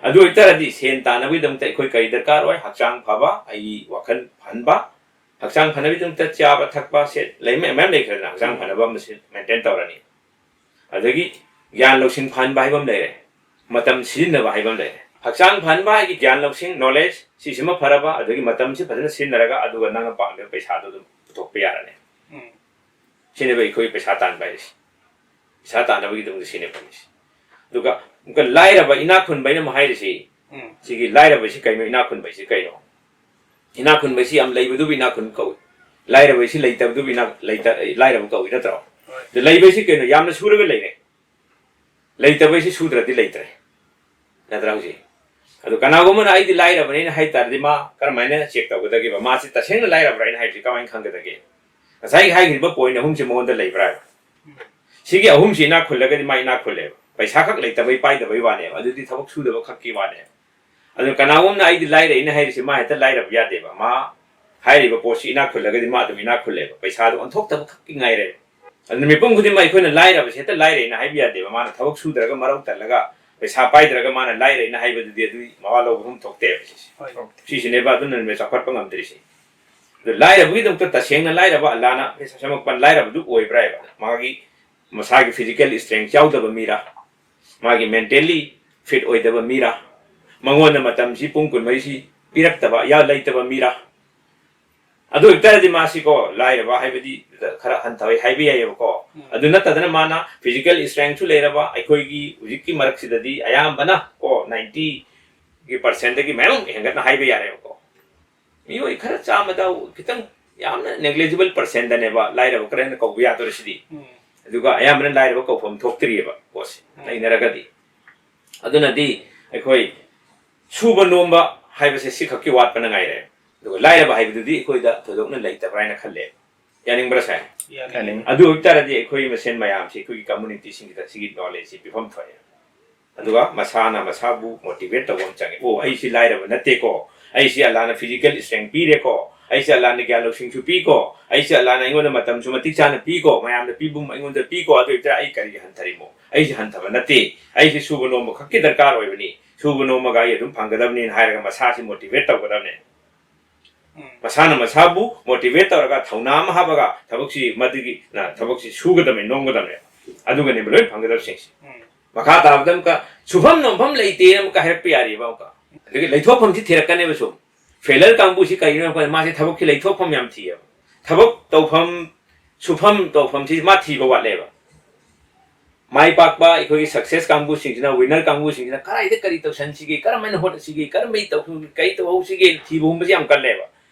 ꯑꯗꯨ ꯑꯣꯏꯇꯥꯔꯗꯤ ꯁꯦꯟ ꯇꯥꯟꯅꯕꯒꯤꯗꯃꯛꯇ ꯑꯩꯈꯣꯏ ꯀꯔꯤ ꯗꯔꯀꯥꯔ ꯑꯣꯏ? ꯍꯛꯆꯥꯡ ꯐꯕ, ꯑꯩꯒꯤ ꯋꯥꯈꯜ ꯐꯍꯟꯕ, ꯍꯛꯆꯥꯡ ꯐꯅꯕꯒꯤꯗꯃꯛꯇ ꯆꯥꯕ ꯊꯛꯄ ꯁꯦ ꯂꯩ, ꯃꯌꯥꯝ ꯂꯩꯈ꯭ꯔꯦꯗꯅ꯫ ꯍꯛꯆꯥꯡ ꯐꯅꯕ ꯑꯃ ꯃꯦꯟꯇꯦꯟ ꯇꯧꯔꯅꯤ꯫ ꯑꯗꯒꯤ ꯒ꯭ꯌꯥꯟ ꯂꯧꯁꯤꯡ ꯐꯍꯟꯕ ꯍꯥꯏꯕ ꯑꯃ ꯂꯩꯔꯦ, ꯃꯇꯝ ꯁꯤꯖꯤꯟꯅꯕ ꯍꯥꯏꯕ ꯑꯃ ꯂꯩꯔꯦ꯫ ꯍꯛꯆꯥꯡ ꯐꯍꯟꯕ ꯍꯥꯏꯒꯤ ꯒ꯭ꯌꯥꯟ ꯂꯧꯁꯤꯡ, ꯅꯣꯂꯦꯖ, ꯁꯤꯁꯤꯃ ꯐꯔꯕ, ꯑꯗꯒꯤ ꯃꯇꯝꯁꯤ ꯐꯖꯅ ꯁꯤꯖꯤꯟꯅꯔꯒ, ꯑꯗꯨꯒ ꯅꯪꯅ ꯄꯥꯝꯃꯤꯕ ꯄꯩꯁꯥꯗꯣ ꯑꯗꯨꯝ ꯄꯨꯊꯣꯛꯄ ꯌꯥꯔꯅꯤ꯫ ꯎꯝ꯫ ꯁꯤꯅꯦꯕ ꯑꯩꯈꯣꯏ ꯄꯩꯁꯥ ꯇꯥꯟꯕ ꯍꯥꯏꯔꯤꯁꯦ꯫ ꯄꯩꯁꯥ ꯇꯥꯟꯅꯕꯒꯤꯗꯃꯛꯇ ꯁꯤꯅꯦ ꯐꯪꯉꯤꯁꯦ꯫ ꯑꯗꯨꯒ ꯑꯃꯨꯛꯀ ꯂꯥꯏꯔꯕ ꯏꯅꯥꯛ ꯈꯨꯟꯕ ꯍꯥꯏꯅ ꯑꯃꯨꯛ ꯍꯥꯏꯔꯤꯁꯤ, ꯎꯝ꯫ ꯁꯤꯒꯤ ꯂꯥꯏꯔꯕꯁꯤ ꯀꯩꯅꯣ, ꯏꯅꯥꯛ ꯈꯨꯟꯕꯁꯤ ꯀꯩꯅꯣ? ꯏꯅꯥꯛ ꯈꯨꯟꯕꯁꯤ ꯌꯥꯝ ꯂꯩꯕꯗꯨꯕꯨ ꯏꯅꯥꯛ ꯈꯨꯟꯕ ꯀꯧꯏ, ꯂꯥꯏꯔꯕꯁꯤ ꯂꯩꯇꯕꯗꯨꯕꯨ ꯏꯅꯥꯛ ꯂꯩꯇ-, ꯂꯥꯏꯔꯕ ꯀꯧꯏ ꯅꯠꯇ꯭ꯔꯣ? ꯍꯣꯏ꯫ ꯑꯗꯨ ꯂꯩꯕꯁꯤ ꯀꯩꯅꯣ? ꯌꯥꯝꯅ ꯁꯨꯔꯒ ꯂꯩꯔꯦ, ꯂꯩꯇꯕꯁꯤ ꯁꯨꯗ꯭ꯔꯗꯤ ꯂꯩꯇ꯭ꯔꯦ, ꯅꯠꯇ꯭ꯔꯥ ꯍꯧꯖꯤꯛ? ꯑꯗꯨ ꯀꯅꯥꯒꯨꯝꯕꯅ "ꯑꯩꯗꯤ ꯂꯥꯏꯔꯕꯅꯤꯅ" ꯍꯥꯏ ꯇꯥꯔꯗꯤ, ꯃꯥ ꯀꯔꯝꯍꯥꯏꯅ ꯆꯦꯛ ꯇꯧꯒꯗꯒꯦꯕ? ꯃꯥꯁꯤ ꯇꯁꯦꯡꯅ ꯂꯥꯏꯔꯕ꯭ꯔꯥ ꯍꯥꯏꯅ ꯍꯥꯏꯕꯁꯤ ꯀꯃꯥꯏꯅ ꯈꯪꯒꯗꯒꯦ? ꯉꯁꯥꯏꯒꯤ ꯍꯥꯏꯈ꯭ꯔꯤꯕ ꯄꯣꯏꯟ ꯑꯍꯨꯝꯁꯤ ꯃꯉꯣꯟꯗ ꯂꯩꯕ꯭ꯔꯥ ꯍꯥꯏꯕ? ꯁꯤꯒꯤ ꯑꯍꯨꯝꯁꯤ ꯏꯅꯥꯛ ꯈꯨꯜꯂꯒꯗꯤ ꯃꯥ ꯏꯅꯥꯛ ꯈꯨꯜꯂꯦꯕ꯫ ꯄꯩꯁꯥ ꯈꯛ ꯂꯩꯇꯕꯩ ꯄꯥꯏꯗꯕꯩ ꯋꯥꯅꯦꯕ, ꯑꯗꯨꯗꯤ ꯊꯕꯛ ꯁꯨꯗꯕ ꯈꯛꯀꯤ ꯋꯥꯅꯦꯕ꯫ ꯑꯗꯨꯅ ꯀꯅꯥꯒꯨꯝꯅ "ꯑꯩꯗꯤ ꯂꯥꯏꯔꯩꯅ" ꯍꯥꯏꯔꯤꯁꯤ ꯃꯥ ꯍꯦꯛꯇ ꯂꯥꯏꯔꯕ ꯌꯥꯗꯦꯕ꯫ ꯃꯥ ꯍꯥꯏꯔꯤꯕ ꯄꯣꯠꯁꯤ ꯏꯅꯥꯛ ꯈꯨꯜꯂꯒꯗꯤ ꯃꯥ ꯑꯗꯨꯝ ꯏꯅꯥꯛ ꯈꯨꯜꯂꯦꯕ, ꯄꯩꯁꯥꯗꯣ ꯑꯣꯟꯊꯣꯛꯇꯕ ꯈꯛꯀꯤ ꯉꯥꯏꯔꯦꯕ꯫ ꯑꯗꯨꯅ ꯃꯤꯄꯨꯝ ꯈꯨꯗꯤꯡꯃꯛ ꯑꯩꯈꯣꯏꯅ ꯂꯥꯏꯔꯕꯁꯦ ꯍꯦꯛꯇ ꯂꯥꯏꯔꯩꯅ ꯍꯥꯏꯕ ꯌꯥꯗꯦꯕ꯫ ꯃꯥꯅ ꯊꯕꯛ ꯁꯨꯗ꯭ꯔꯒ, ꯃꯔꯧ ꯇꯜꯂꯒ, ꯄꯩꯁꯥ ꯄꯥꯏꯗ꯭ꯔꯒ ꯃꯥꯅ ꯂꯥꯏꯔꯩꯅ ꯍꯥꯏꯕꯗꯨꯗꯤ ꯑꯗꯨꯒꯤ ꯃꯋꯥ ꯂꯧꯕꯐꯝ ꯊꯣꯛꯇꯦꯕ ꯁꯤꯁꯦ꯫ ꯍꯣꯏ꯫ ꯁꯤꯁꯤꯅꯦꯕ ꯑꯗꯨꯅ ꯆꯥꯎꯈꯠꯄ ꯉꯝꯗ꯭ꯔꯤꯁꯦ꯫ ꯑꯗꯨ ꯂꯥꯏꯔꯕꯒꯤꯗꯃꯛꯇ ꯇꯁꯦꯡꯅ ꯂꯥꯏꯔꯕ ꯑꯜꯂꯥꯅ ꯄꯩꯁꯥ ꯁꯦꯝꯃꯛꯄ ꯂꯥꯏꯔꯕꯗꯨ ꯑꯣꯏꯕ꯭ꯔꯥ ꯍꯥꯏꯕ? ꯃꯥꯒꯤ ꯃꯁꯥꯒꯤ ꯐꯤꯖꯤꯀꯦꯜ ꯏꯁꯇ꯭ꯔꯦꯡ ꯌꯥꯎꯗꯕ ꯃꯤꯔꯥ, ꯃꯥꯒꯤ ꯃꯦꯟꯇꯦꯜꯂꯤ ꯐꯤꯠ ꯑꯣꯏꯗꯕ ꯃꯤꯔꯥ, ꯃꯉꯣꯟꯗ ꯃꯇꯝꯁꯤ ꯄꯨꯡ ꯀꯨꯟꯃꯔꯤꯁꯤ ꯄꯤꯔꯛꯇꯕ, ꯌꯥ-, ꯂꯩꯇꯕ ꯃꯤꯔꯥ? ꯑꯗꯨ ꯑꯣꯏꯇꯥꯔꯗꯤ ꯃꯥꯁꯤꯀꯣ, ꯂꯥꯏꯔꯕ ꯍꯥꯏꯕꯗꯤ ꯈꯔ ꯍꯟꯊꯩ ꯍꯥꯏꯕ ꯌꯥꯏꯌꯦꯕꯀꯣ꯫ ꯎꯝ꯫ ꯑꯗꯨ ꯅꯠꯇꯗꯅ ꯃꯥꯅ ꯐꯤꯖꯤꯀꯦꯜ ꯏꯁꯇ꯭ꯔꯦꯡꯁꯨ ꯂꯩꯔꯕ, ꯑꯩꯈꯣꯏꯒꯤ ꯍꯧꯖꯤꯛꯀꯤ ꯃꯔꯛꯁꯤꯗꯗꯤ ꯑꯌꯥꯝꯕꯅ ꯀꯣ, ꯅꯥꯏꯟꯇꯤꯒꯤ ꯄꯥꯔꯁꯦꯟꯗꯒꯤ ꯃꯌꯥꯝ ꯍꯦꯟꯒꯠꯅ ꯍꯥꯏꯕ ꯌꯥꯔꯦꯕꯀꯣ꯫ ꯃꯤꯑꯣꯏ ꯈꯔ ꯆꯥꯝꯃꯗ ꯈꯤꯇꯪ, ꯌꯥꯝꯅ ꯅꯦꯒ꯭ꯂꯤꯖꯤꯕꯜ ꯄꯥꯔꯁꯦꯟꯗꯅꯦꯕ ꯂꯥꯏꯔꯕ ꯈꯔꯅ ꯀꯧꯕ ꯌꯥꯗꯣꯔꯤꯁꯤꯗꯤ꯫ ꯎꯝ꯫ ꯑꯗꯨꯒ ꯑꯌꯥꯝꯕꯅ ꯂꯥꯏꯔꯕ ꯀꯧꯐꯝ ꯊꯣꯛꯇ꯭ꯔꯤꯑꯕ ꯄꯣꯠꯁꯦ, ꯎꯝ꯫ ꯅꯩꯅꯔꯒꯗꯤ꯫ ꯑꯗꯨꯅꯗꯤ ꯑꯩꯈꯣꯏ ꯁꯨꯕ ꯅꯣꯝꯕ ꯍꯥꯏꯕꯁꯦ ꯁꯤꯈꯛꯀꯤ ꯋꯥꯠꯄꯅ ꯉꯥꯏꯔꯦ꯫ ꯑꯗꯨꯒ ꯂꯥꯏꯔꯕ ꯍꯥꯏꯕꯗꯨꯗꯤ ꯑꯩꯈꯣꯏꯗ ꯊꯣꯏꯗꯣꯛꯅ ꯂꯩꯇꯕ꯭ꯔꯥ ꯍꯥꯏꯅ ꯈꯜꯂꯦ꯫ ꯌꯥꯅꯤꯡꯕ꯭ꯔꯥ, ꯁꯥꯔ? ꯌꯥꯅꯤꯡꯉꯤ꯫ ꯌꯥꯅꯤꯡꯉꯤ꯫ ꯑꯗꯨ ꯑꯣꯏꯕ ꯇꯥꯔꯗꯤ ꯑꯩꯈꯣꯏ ꯃꯁꯦꯟ ꯃꯌꯥꯝꯁꯤ, ꯑꯩꯈꯣꯏꯒꯤ ꯀꯝꯃꯨꯅꯤꯇꯤꯁꯤꯡꯁꯤꯗ ꯁꯤꯒꯤ ꯅꯣꯂꯦꯖꯁꯤ ꯄꯤꯐꯝ ꯊꯣꯛꯑꯦ꯫ ꯑꯗꯨꯒ ꯃꯁꯥꯅ ꯃꯁꯥꯕꯨ ꯃꯣꯇꯤꯚꯦꯠ ꯇꯧꯕ ꯑꯃ ꯆꯪꯉꯦ꯫ "ꯑꯣ, ꯑꯩꯁꯤ ꯂꯥꯏꯔꯕ ꯅꯠꯇꯦꯀꯣ, ꯑꯩꯁꯤ ꯑꯜꯂꯥꯅ ꯐꯤꯖꯤꯀꯦꯜ ꯏꯁꯇ꯭ꯔꯦꯡ ꯄꯤꯔꯦꯀꯣ, ꯑꯩꯁꯤ ꯑꯜꯂꯥꯅ ꯒ꯭ꯌꯥꯟ ꯂꯧꯁꯤꯡꯁꯨ ꯄꯤꯀꯣ, ꯑꯩꯁꯤ ꯑꯜꯂꯥꯅ ꯑꯩꯉꯣꯟꯗ ꯃꯇꯝꯁꯨ ꯃꯇꯤꯛ ꯆꯥꯅ ꯄꯤꯀꯣ, ꯃꯌꯥꯝꯅ ꯄꯤꯕꯨꯝ ꯑꯩꯉꯣꯟꯗ ꯄꯤꯀꯣ, ꯑꯗꯨ ꯑꯣꯏꯕ ꯇꯥꯔꯗꯤ ꯑꯩ ꯀꯔꯤꯒꯤ ꯍꯟꯊꯔꯤꯃꯣ? ꯑꯩꯁꯤ ꯍꯟꯊꯕ ꯅꯠꯇꯦ, ꯑꯩꯁꯤ ꯁꯨꯕ ꯅꯣꯝꯕ ꯈꯛꯀꯤ ꯗꯔꯀꯥꯔ ꯑꯣꯏꯕꯅꯤ, ꯁꯨꯕ ꯅꯣꯝꯃꯒ ꯑꯩ ꯑꯗꯨꯝ ꯐꯪꯒꯗꯕꯅꯤꯅ ꯍꯥꯏꯔꯒ ꯃꯁꯥꯁꯤ ꯃꯣꯇꯤꯚꯦꯠ ꯇꯧꯒꯗꯕꯅꯦ꯫ ꯃꯁꯥꯅ ꯃꯁꯥꯕꯨ ꯃꯣꯇꯤꯚꯦꯠ ꯇꯧꯔꯒ ꯊꯧꯅꯥ ꯑꯃ ꯍꯥꯞꯄꯒ ꯊꯕꯛꯁꯤ ꯃꯗꯨꯒꯤ ꯅ ꯊꯕꯛꯁꯤ ꯁꯨꯒꯗꯕꯅꯤ, ꯅꯣꯝꯒꯗꯕꯅꯦ꯫ ꯑꯗꯨꯒꯅꯦꯕ ꯂꯣꯏ ꯐꯪꯒꯗꯕꯁꯤꯡꯁꯦ꯫ ꯃꯈꯥ ꯇꯥꯕꯗ ꯑꯃꯨꯛꯀ ꯁꯨꯐꯝ ꯅꯣꯝꯐꯝ ꯂꯩꯇꯦꯅ ꯑꯃꯨꯛꯀ ꯍꯥꯏꯔꯛꯄ ꯌꯥꯔꯤꯕ ꯑꯃꯨꯛꯀ꯫ ꯑꯗꯒꯤ ꯂꯩꯊꯣꯛꯐꯝꯁꯤ ꯊꯤꯔꯛꯀꯅꯦꯕ ꯁꯨꯝ꯫ ꯐꯦꯂꯔ ꯀꯥꯡꯕꯨꯁꯤ ꯀꯩꯒꯤꯅꯣ ꯍꯥꯏꯕꯗ ꯃꯥꯁꯦ ꯊꯕꯛꯁꯤ ꯂꯩꯊꯣꯛꯐꯝ ꯌꯥꯝ ꯊꯤꯌꯦꯕ꯫ ꯊꯕꯛ ꯇꯧꯐꯝ, ꯁꯨꯐꯝ ꯇꯧꯐꯝꯁꯤ ꯃꯥ ꯊꯤꯕ ꯋꯥꯠꯂꯦꯕ꯫ ꯃꯥꯏ ꯄꯥꯛꯄ ꯑꯩꯈꯣꯏꯒꯤ ꯁꯛꯁꯦꯁ ꯀꯥꯡꯕꯨꯁꯤꯡꯁꯤꯅ, ꯋꯤꯟꯅꯔ ꯀꯥꯡꯕꯨꯁꯤꯡꯁꯤꯅ ꯀꯗꯥꯏꯗ ꯀꯔꯤ ꯇꯧꯁꯟꯁꯤꯒꯦ, ꯀꯔꯝꯍꯥꯏꯅ ꯍꯣꯠꯅꯁꯤꯒꯦ, ꯀꯔꯝꯕꯩ ꯇꯧ-, ꯀꯔꯤ ꯇꯧꯍꯧꯁꯤꯒꯦ ꯊꯤꯕ ꯍꯨꯝꯕꯁꯤ ꯌꯥꯝ ꯀꯜꯂꯦꯕ꯫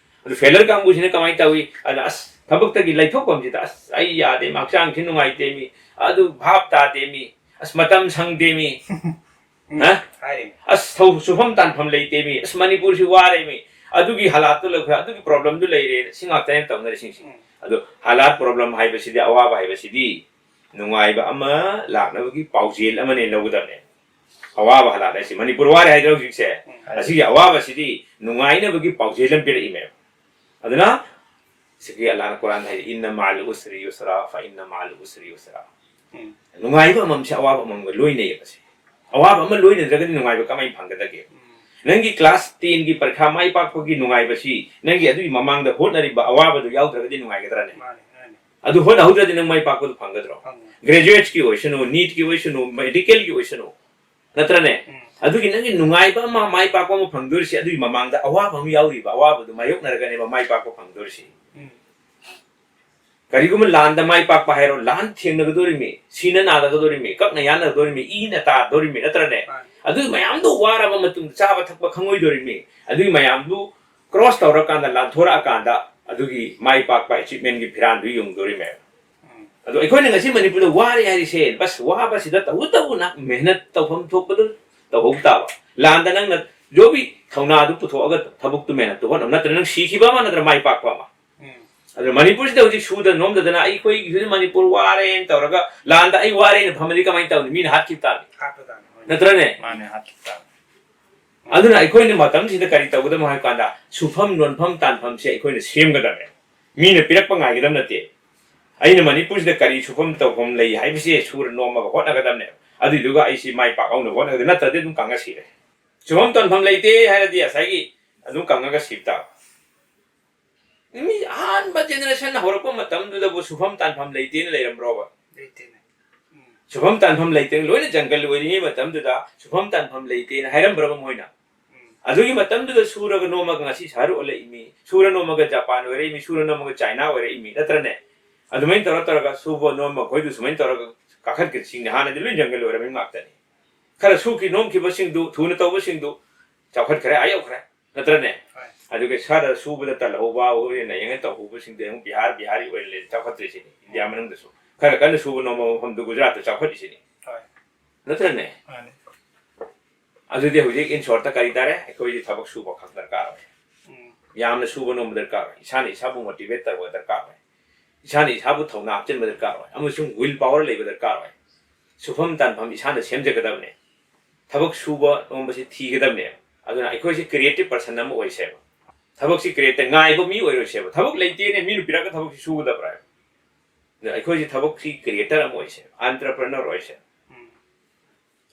ꯑꯗꯨ ꯐꯦꯂꯔ ꯀꯥꯡꯕꯨꯁꯤꯅ ꯀꯃꯥꯏꯅ ꯇꯧꯏ? ꯑꯗ ꯑꯁ ꯊꯕꯛꯇꯒꯤ ꯂꯩꯊꯣꯛꯐꯝꯁꯤꯗ ꯑꯁ ꯑꯩ ꯌꯥꯗꯦ, ꯃꯤ ꯍꯛꯆꯥꯡꯁꯤ ꯅꯨꯡꯉꯥꯏꯇꯦ ꯃꯤ, ꯑꯗꯨ ꯚꯥꯞ ꯇꯥꯗꯦ ꯃꯤ, ꯑꯁ ꯃꯇꯝ ꯁꯪꯗꯦ ꯃꯤ, ꯎꯝ, ꯍꯥ? ꯍꯥꯏꯔꯤꯅꯤ꯫ ꯑꯁ ꯊꯧ-, ꯁꯨꯐꯝ ꯇꯥꯟꯐꯝ ꯂꯩꯇꯦ ꯃꯤ, ꯑꯁ ꯃꯅꯤꯄꯨꯔꯁꯤ ꯋꯥꯔꯦ ꯃꯤ, ꯑꯗꯨꯒꯤ ꯍꯥꯂꯥꯠꯇꯨ ꯂꯩꯈ꯭ꯔꯦ, ꯑꯗꯨꯒꯤ ꯄ꯭ꯔꯣꯕ꯭ꯂꯦꯝꯗꯨ ꯂꯩꯔꯦ, ꯁꯤ ꯉꯥꯛꯇꯅꯦ ꯇꯧꯅꯔꯤꯁꯤꯡꯁꯤ꯫ ꯎꯝ꯫ ꯑꯗꯣ ꯍꯥꯂꯥꯠ ꯄ꯭ꯔꯣꯕ꯭ꯂꯦꯝ ꯍꯥꯏꯕꯁꯤꯗꯤ, ꯑꯋꯥꯕ ꯍꯥꯏꯕꯁꯤꯗꯤ ꯅꯨꯡꯉꯥꯏꯕ ꯑꯃ ꯂꯥꯛꯅꯕꯒꯤ ꯄꯥꯎꯖꯦꯜ ꯑꯃꯅꯦ ꯂꯧꯒꯗꯕꯅꯦ꯫ ꯑꯋꯥꯕ ꯍꯥꯂꯥꯠ ꯍꯥꯏꯁꯤ ꯃꯅꯤꯄꯨꯔ ꯋꯥꯔꯦ ꯍꯥꯏꯗ꯭ꯔꯣ ꯍꯧꯖꯤꯛꯁꯦ? ꯎꯝ꯫ ꯑꯁꯤꯒꯤ ꯑꯋꯥꯕꯁꯤꯗꯤ ꯅꯨꯡꯉꯥꯏꯅꯕꯒꯤ ꯄꯥꯎꯖꯦꯜ ꯑꯃ ꯄꯤꯔꯛꯏꯃꯦꯕ꯫ ꯑꯗꯨꯅ ꯁꯤꯒꯤ ꯑꯜꯂꯥꯍꯅ ꯀꯨꯔꯥꯟ ꯍꯥꯏꯗꯤ, "ꯏꯟꯅ ꯃꯥꯜ ꯎꯁ꯭ꯔꯤ ꯌꯨꯁ꯭ꯔꯥ, ꯐ ꯏꯟꯅ ꯃꯥꯜ ꯎꯁ꯭ꯔꯤ ꯌꯨꯁ꯭ꯔꯥ"꯫ ꯎꯝ꯫ ꯅꯨꯡꯉꯥꯏꯕ ꯑꯃꯃꯝꯁꯦ ꯑꯋꯥꯕ ꯑꯃꯃꯝꯒ ꯂꯣꯏꯅꯩꯌꯦꯕꯁꯦ꯫ ꯑꯋꯥꯕ ꯑꯃ ꯂꯣꯏꯅꯗ꯭ꯔꯒꯗꯤ ꯅꯨꯡꯉꯥꯏꯕ ꯀꯃꯥꯏꯅ ꯐꯪꯒꯗꯒꯦ? ꯎꯝ꯫ ꯅꯪꯒꯤ ꯀ꯭ꯂꯥꯁ ꯇꯦꯟꯒꯤ ꯄꯔꯤꯈꯥ ꯃꯥꯏ ꯄꯥꯛꯄꯒꯤ ꯅꯨꯡꯉꯥꯏꯕꯁꯤ ꯅꯪꯒꯤ ꯑꯗꯨꯒꯤ ꯃꯃꯥꯡꯗ ꯍꯣꯠꯅꯔꯤꯕ ꯑꯋꯥꯕꯗꯨ ꯌꯥꯎꯗ꯭ꯔꯒꯗꯤ ꯅꯨꯡꯉꯥꯏꯒꯗ꯭ꯔꯅꯦ? ꯃꯥꯅꯦ, ꯃꯥꯅꯦ꯫ ꯑꯗꯨ ꯍꯣꯠꯅꯍꯧꯗ꯭ꯔꯗꯤ ꯅꯪ ꯃꯥꯏ ꯄꯥꯛꯄꯗꯨ ꯐꯪꯒꯗ꯭ꯔꯣ? ꯐꯪꯉꯣꯏ꯫ ꯒ꯭ꯔꯦꯖꯨꯑꯦꯠꯀꯤ ꯑꯣꯏꯁꯅꯨ, ꯅꯤꯠꯀꯤ ꯑꯣꯏꯁꯅꯨ, ꯃꯦꯗꯤꯀꯦꯜꯒꯤ ꯑꯣꯏꯁꯅꯨ, ꯅꯠꯇ꯭ꯔꯅꯦ? ꯎꯝ꯫ ꯑꯗꯨꯒꯤ ꯅꯪꯒꯤ ꯅꯨꯡꯉꯥꯏꯕ ꯑꯃ, ꯃꯥꯏ ꯄꯥꯛꯄ ꯑꯃ ꯐꯪꯗꯣꯔꯤꯁꯤ ꯑꯗꯨꯒꯤ ꯃꯃꯥꯡꯗ ꯑꯋꯥꯕ ꯑꯃ ꯌꯥꯎꯔꯤꯕ, ꯑꯋꯥꯕꯗꯨ ꯃꯥꯌꯣꯛꯅꯔꯒꯅꯦꯕ ꯃꯥꯏ ꯄꯥꯛꯄ ꯐꯪꯗꯣꯔꯤꯁꯤ꯫ ꯎꯝ꯫ ꯀꯔꯤꯒꯨꯝꯕ ꯂꯥꯟꯗ ꯃꯥꯏ ꯄꯥꯛꯄ ꯍꯥꯏꯔꯣ, ꯂꯥꯟ ꯊꯦꯡꯅꯒꯗꯣꯔꯤꯃꯤ, ꯁꯤꯅ ꯅꯥꯗꯒꯗꯣꯔꯤꯃꯤ, ꯀꯛꯅ ꯌꯥꯅꯒꯗꯣꯔꯤꯃꯤ, ꯏꯅ ꯇꯥꯗꯣꯔꯤꯃꯤ, ꯅꯠꯇ꯭ꯔꯅꯦ? ꯃꯥꯅꯤ꯫ ꯑꯗꯨꯒꯤ ꯃꯌꯥꯝꯗꯨ ꯋꯥꯔꯕ ꯃꯇꯨꯡꯗ ꯆꯥꯕ ꯊꯛꯄ ꯈꯪꯉꯣꯏꯗꯣꯔꯤꯃꯤ꯫ ꯑꯗꯨꯒꯤ ꯃꯌꯥꯝꯗꯨ ꯀ꯭ꯔꯣꯁ ꯇꯧꯔꯀꯥꯟꯗ, ꯂꯥꯟꯊꯣꯔꯛꯑꯀꯥꯟꯗ ꯑꯗꯨꯒꯤ ꯃꯥꯏ ꯄꯥꯛꯄ ꯑꯦꯆꯤꯞꯃꯦꯟꯒꯤ ꯐꯤꯔꯥꯟꯗꯨ ꯌꯨꯡꯗꯣꯔꯤꯃꯦꯕ꯫ ꯎꯝ꯫ ꯑꯗꯣ ꯑꯩꯈꯣꯏꯅ ꯉꯁꯤ ꯃꯅꯤꯄꯨꯔꯗ ꯋꯥꯔꯦ ꯍꯥꯏꯔꯤꯁꯦ, ꯕꯁ ꯋꯥꯕꯁꯤꯗ ꯇꯧꯕꯇꯕꯨ ꯅ-, ꯃꯦꯍꯅꯠ ꯇꯧꯐꯝ ꯊꯣꯛꯄꯗꯨ ꯇꯧꯍꯧ ꯇꯥꯕ꯫ ꯂꯥꯟꯗ ꯅꯪꯅ ꯖꯣꯕꯤ ꯊꯧꯅꯥꯗꯨ ꯄꯨꯊꯣꯛꯑꯒ ꯊꯕꯛꯇꯨ ꯃꯦꯍꯅꯠꯇꯨ ꯍꯣꯠꯅꯕ ꯅꯠꯇ꯭ꯔ ꯅꯪ ꯁꯤꯈꯤꯕ ꯑꯃ ꯅꯠꯇ꯭ꯔ ꯃꯥꯏ ꯄꯥꯛꯄ ꯑꯃ꯫ ꯎꯝ꯫ ꯑꯗꯨ ꯃꯅꯤꯄꯨꯔꯁꯤꯗ ꯍꯧꯖꯤꯛ ꯁꯨꯗ ꯅꯣꯝꯗꯗꯅ ꯑꯩꯈꯣꯏꯒꯤ ꯍꯧꯖꯤꯛ ꯃꯅꯤꯄꯨꯔ ꯋꯥꯔꯦꯅ ꯇꯧꯔꯒ ꯂꯥꯟꯗ ꯑꯩ ꯋꯥꯔꯦꯅ ꯐꯝꯃꯗꯤ ꯀꯃꯥꯏꯅ ꯇꯧꯅꯤ? ꯃꯤꯅ ꯍꯥꯠꯈꯤꯕ ꯇꯥꯕꯅꯤ꯫ ꯍꯥꯠꯄ ꯇꯥꯕꯅꯤ, ꯍꯣꯏ꯫ ꯅꯠꯇ꯭ꯔꯅꯦ? ꯃꯥꯅꯦ, ꯍꯥꯠꯈꯤꯕ ꯇꯥꯕꯅꯤ꯫ ꯑꯗꯨꯅ ꯑꯩꯈꯣꯏꯅ ꯃꯇꯝꯁꯤꯗ ꯀꯔꯤ ꯇꯧꯒꯗꯕꯅꯣ ꯍꯥꯏꯕ ꯀꯥꯟꯗ ꯁꯨꯐꯝ ꯅꯣꯟꯐꯝ ꯇꯥꯟꯐꯝꯁꯦ ꯑꯩꯈꯣꯏꯅ ꯁꯦꯝꯒꯗꯕꯅꯦ꯫ ꯃꯤꯅ ꯄꯤꯔꯛꯄ ꯉꯥꯏꯒꯗꯕ ꯅꯠꯇꯦ꯫ ꯑꯩꯅ ꯃꯅꯤꯄꯨꯔꯁꯤꯗ ꯀꯔꯤ ꯁꯨꯐꯝ ꯇꯧꯐꯝ ꯂꯩ ꯍꯥꯏꯕꯁꯦ ꯁꯨꯔ ꯅꯣꯝꯃꯒ ꯍꯣꯠꯅꯒꯗꯕꯅꯦꯕ꯫ ꯑꯗꯨꯏꯗꯨꯒ ꯑꯩꯁꯤ ꯃꯥꯏ ꯄꯥꯛꯍꯧꯅꯕ ꯍꯣꯠꯅꯒꯗꯕ, ꯅꯠꯇ꯭ꯔꯗꯤ ꯑꯗꯨꯝ ꯀꯪꯉ ꯁꯤꯔꯦ꯫ ꯁꯨꯐꯝ ꯇꯥꯟꯐꯝ ꯂꯩꯇꯦ ꯍꯥꯏꯔꯗꯤ ꯉꯁꯥꯏꯒꯤ ꯑꯗꯨꯝ ꯀꯪꯉꯒ ꯁꯤꯕ ꯇꯥꯕ꯫ ꯃꯤ ꯑꯍꯥꯟꯕ generation ꯍꯧꯔꯛꯄ ꯃꯇꯝꯗꯨꯗꯕꯨ ꯁꯨꯐꯝ ꯇꯥꯟꯐꯝ ꯂꯩꯇꯦꯅ ꯂꯩꯔꯝꯕ꯭ꯔꯣꯕ? ꯂꯩꯇꯦꯅꯦ꯫ ꯎꯝ꯫ ꯁꯨꯐꯝ ꯇꯥꯟꯐꯝ ꯂꯩꯇꯦꯅ, ꯂꯣꯏꯅ ꯖꯪꯒꯜ ꯑꯣꯏꯔꯤꯉꯩ ꯃꯇꯝꯗꯨꯗ ꯁꯨꯐꯝ ꯇꯥꯟꯐꯝ ꯂꯩꯇꯦꯅ ꯍꯥꯏꯔꯝꯕ꯭ꯔꯕ ꯃꯣꯏꯅ? ꯎꯝ꯫ ꯑꯗꯨꯒꯤ ꯃꯇꯝꯗꯨꯗ ꯁꯨꯔꯒ ꯅꯣꯝꯃꯒ ꯉꯁꯤ ꯁꯍꯔ ꯑꯣꯜꯂꯛꯏꯃꯤ, ꯁꯨꯔ ꯅꯣꯝꯃꯒ ꯖꯄꯥꯟ ꯑꯣꯏꯔꯛꯏꯃꯤ, ꯁꯨꯔ ꯅꯣꯝꯃꯒ ꯆꯥꯏꯅꯥ ꯑꯣꯏꯔꯛꯏꯃꯤ, ꯅꯠꯇ꯭ꯔꯅꯦ? ꯑꯗꯨꯃꯥꯏꯅ ꯇꯧꯔ ꯇꯧꯔꯒ ꯁꯨꯕ ꯅꯣꯝꯕ ꯃꯈꯣꯏꯗꯨ ꯁꯨꯃꯥꯏꯅ ꯇꯧꯔꯒ ꯀꯥꯈꯠꯈ꯭ꯔꯤꯁꯤꯡꯅꯤ꯫ ꯍꯥꯟꯅꯗꯤ ꯂꯣꯏ ꯖꯪꯒꯜ ꯑꯣꯏꯔꯝꯃꯤ ꯉꯥꯛꯇꯅꯤ꯫ ꯈꯔ ꯁꯨꯈꯤ ꯅꯣꯝꯈꯤꯕꯁꯤꯡꯗꯨ, ꯊꯨꯅ ꯇꯧꯕꯁꯤꯡꯗꯨ ꯆꯥꯎꯈꯠꯈ꯭ꯔꯦ, ꯑꯥ ꯌꯧꯈ꯭ꯔꯦ, ꯅꯠꯇ꯭ꯔꯅꯦ? ꯍꯣꯏ꯫ ꯑꯗꯨꯒ ꯁꯍꯔꯗ ꯁꯨꯕꯗ ꯇꯜꯍꯧꯕ ꯑꯣꯏꯅ ꯌꯦꯡꯉ ꯇꯧꯍꯧꯕꯁꯤꯡꯗꯨ ꯑꯃꯨꯛ ꯕꯤꯍꯥꯔ, ꯕꯤꯍꯥꯔꯤ ꯑꯣꯏꯅ ꯂꯩ ꯆꯥꯎꯈꯠꯇ꯭ꯔꯤꯁꯤꯅꯤ ꯏꯟꯗꯤꯌꯥ ꯃꯅꯨꯡꯗꯁꯨ꯫ ꯈꯔ ꯀꯟꯅ ꯁꯨꯕ ꯅꯣꯝꯕ ꯃꯐꯝꯗꯨ ꯒꯨꯖꯔꯥꯠꯇ ꯆꯥꯎꯈꯠꯂꯤꯁꯤꯅꯤ꯫ ꯍꯣꯏ꯫ ꯅꯠꯇ꯭ꯔꯅꯦ? ꯃꯥꯅꯤ꯫ ꯑꯗꯨꯗꯤ ꯍꯧꯖꯤꯛ in short ꯀꯔꯤ ꯇꯥꯔꯦ? ꯑꯩꯈꯣꯏꯗꯤ ꯊꯕꯛ ꯁꯨꯕ ꯈꯛ ꯗꯔꯀꯥꯔ ꯑꯣꯏ꯫ ꯎꯝ꯫ ꯌꯥꯝꯅ ꯁꯨꯕ ꯅꯣꯝꯕ ꯗꯔꯀꯥꯔ ꯑꯣꯏ꯫ ꯏꯁꯥꯅ ꯏꯁꯥꯕꯨ motivate ꯇꯧꯕ ꯗꯔꯀꯥꯔ ꯑꯣꯏ꯫ ꯏꯁꯥꯅ ꯏꯁꯥꯕꯨ ꯊꯧꯅꯥ ꯍꯥꯞꯆꯤꯟꯕ ꯗꯔꯀꯥꯔ ꯑꯣꯏ꯫ ꯑꯃꯁꯨꯡ will power ꯂꯩꯕ ꯗꯔꯀꯥꯔ ꯑꯣꯏ꯫ ꯁꯨꯐꯝ ꯇꯥꯟꯐꯝ ꯏꯁꯥꯅ ꯁꯦꯝꯖꯒꯗꯕꯅꯤ꯫ ꯊꯕꯛ ꯁꯨꯕ ꯅꯣꯝꯕꯁꯤ ꯊꯤꯒꯗꯕꯅꯦꯕ꯫ ꯑꯗꯨꯅ ꯑꯩꯈꯣꯏꯁꯤ creative person ꯑꯃ ꯑꯣꯏꯁꯦꯕ꯫ ꯊꯕꯛꯁꯤ create, ꯉꯥꯏꯕ ꯃꯤ ꯑꯣꯏꯔꯣꯏꯁꯦꯕ꯫ ꯊꯕꯛ ꯂꯩꯇꯦꯅꯦ, ꯃꯤꯅ ꯄꯤꯔꯛꯑꯒ ꯊꯕꯛꯁꯤ ꯁꯨꯒꯗꯕ꯭ꯔꯥ ꯍꯥꯏꯕ꯫ ꯑꯗꯨꯅ ꯑꯩꯈꯣꯏꯁꯤ ꯊꯕꯛꯁꯤ creator ꯑꯃ ꯑꯣꯏꯁꯦ, entrepreneur ꯑꯣꯏꯁꯦ꯫ ꯎꯝ꯫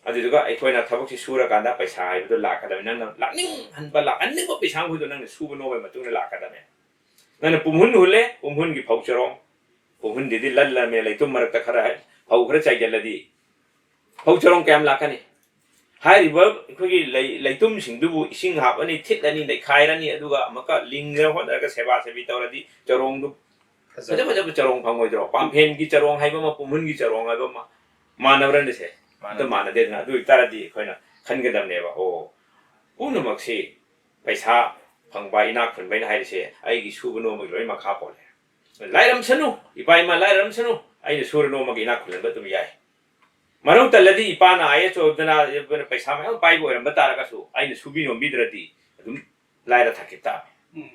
ꯑꯗꯨꯗꯨꯒ ꯑꯩꯈꯣꯏꯅ ꯊꯕꯛꯁꯤ ꯁꯨꯔꯀꯥꯟꯗ ꯄꯩꯁꯥ ꯍꯥꯏꯕꯗꯣ ꯂꯥꯛꯀꯗꯕꯅꯤ꯫ ꯅꯪꯅ ꯂꯥꯛꯅꯤꯡꯍꯟꯕ, ꯂꯥꯛꯍꯟꯅꯤꯡꯕ ꯄꯩꯁꯥ ꯃꯈꯩꯗꯣ ꯅꯪꯅ ꯁꯨꯕ ꯅꯣꯝꯕꯒꯤ ꯃꯇꯨꯡꯗ ꯂꯥꯛꯀꯗꯕꯅꯤ꯫ ꯅꯪꯅ ꯄꯨꯝꯍꯨꯟ ꯍꯨꯜꯂꯦ, ꯄꯨꯝꯍꯨꯟꯒꯤ ꯐꯧ ꯆꯔꯣꯡ, ꯄꯨꯝꯍꯨꯟꯗꯨꯗꯤ ꯂꯜꯂꯝꯃꯦ, ꯂꯩꯇꯨꯝ ꯃꯔꯛꯇ ꯈꯔ ꯐꯧ ꯈꯔ ꯆꯥꯏꯁꯤꯜꯂꯗꯤ ꯐꯧ ꯆꯔꯣꯡ ꯀꯌꯥꯝ ꯂꯥꯛꯀꯅꯤ? ꯍꯥꯏꯔꯤꯕ ꯑꯩꯈꯣꯏꯒꯤ ꯂꯩ-, ꯂꯩꯇꯨꯝꯁꯤꯡꯗꯨꯕꯨ ꯏꯁꯤꯡ ꯍꯥꯞꯄꯅꯤ, ꯊꯤꯠꯂꯅꯤ, ꯅꯩꯈꯥꯏꯔꯅꯤ, ꯑꯗꯨꯒ ꯑꯃꯨꯛꯀ ꯂꯤꯡꯅ ꯍꯣꯠꯅꯔꯒ ꯁꯦꯕꯥ ꯁꯦꯕꯤ ꯇꯧꯔꯗꯤ ꯆꯔꯣꯡꯗꯨ ꯐꯖ ꯐꯖꯕ ꯆꯔꯣꯡ ꯐꯪꯉꯣꯏꯗ꯭ꯔꯣ? ꯄꯥꯝꯐꯦꯟꯒꯤ ꯆꯔꯣꯡ ꯍꯥꯏꯕ ꯑꯃ, ꯄꯨꯝꯍꯨꯟꯒꯤ ꯆꯔꯣꯡ ꯍꯥꯏꯕ ꯑꯃ, ꯃꯥꯟꯅꯕ꯭ꯔꯅꯦ ꯁꯦ? ꯑꯝꯇ ꯃꯥꯟꯅꯗꯦ꯫ ꯃꯥꯟꯅꯗꯦꯗꯅ꯫ ꯑꯗꯨ ꯑꯣꯏꯇꯥꯔꯗꯤ ꯑꯩꯈꯣꯏꯅ ꯈꯟꯒꯗꯕꯅꯦꯕ, ꯑꯣ, ꯄꯨꯝꯅꯃꯛꯁꯤ ꯄꯩꯁꯥ ꯐꯪꯕ, ꯏꯅꯥꯛ ꯈꯨꯟꯕ ꯍꯥꯏꯅ ꯍꯥꯏꯔꯤꯁꯦ ꯑꯩꯒꯤ ꯁꯨꯕ ꯅꯣꯝꯕꯒꯤ ꯂꯣꯏ ꯃꯈꯥ ꯄꯣꯜꯂꯦ꯫ ꯂꯥꯏꯔꯝꯁꯅꯨ, ꯏꯄꯥ ꯏꯃꯥ ꯂꯥꯏꯔꯝꯁꯅꯨ, ꯑꯩꯅ ꯁꯨꯔ ꯅꯣꯝꯃꯒ ꯏꯅꯥꯛ ꯈꯨꯜꯍꯟꯕ ꯑꯗꯨꯝ ꯌꯥꯏ꯫ ꯃꯔꯧ ꯇꯜꯂꯗꯤ ꯏꯄꯥꯅ IAS ꯑꯣꯏꯗꯅ ꯄꯩꯁꯥ ꯃꯌꯥꯝ ꯄꯥꯏꯕ ꯑꯣꯏꯔꯝꯕ ꯇꯥꯔꯒꯁꯨ ꯑꯩꯅ ꯁꯨꯕꯤ ꯅꯣꯝꯕꯤꯗ꯭ꯔꯗꯤ ꯑꯗꯨꯝ ꯂꯥꯏꯔ ꯊꯛꯈꯤ ꯇꯥꯕꯅꯤ꯫ ꯎꯝ꯫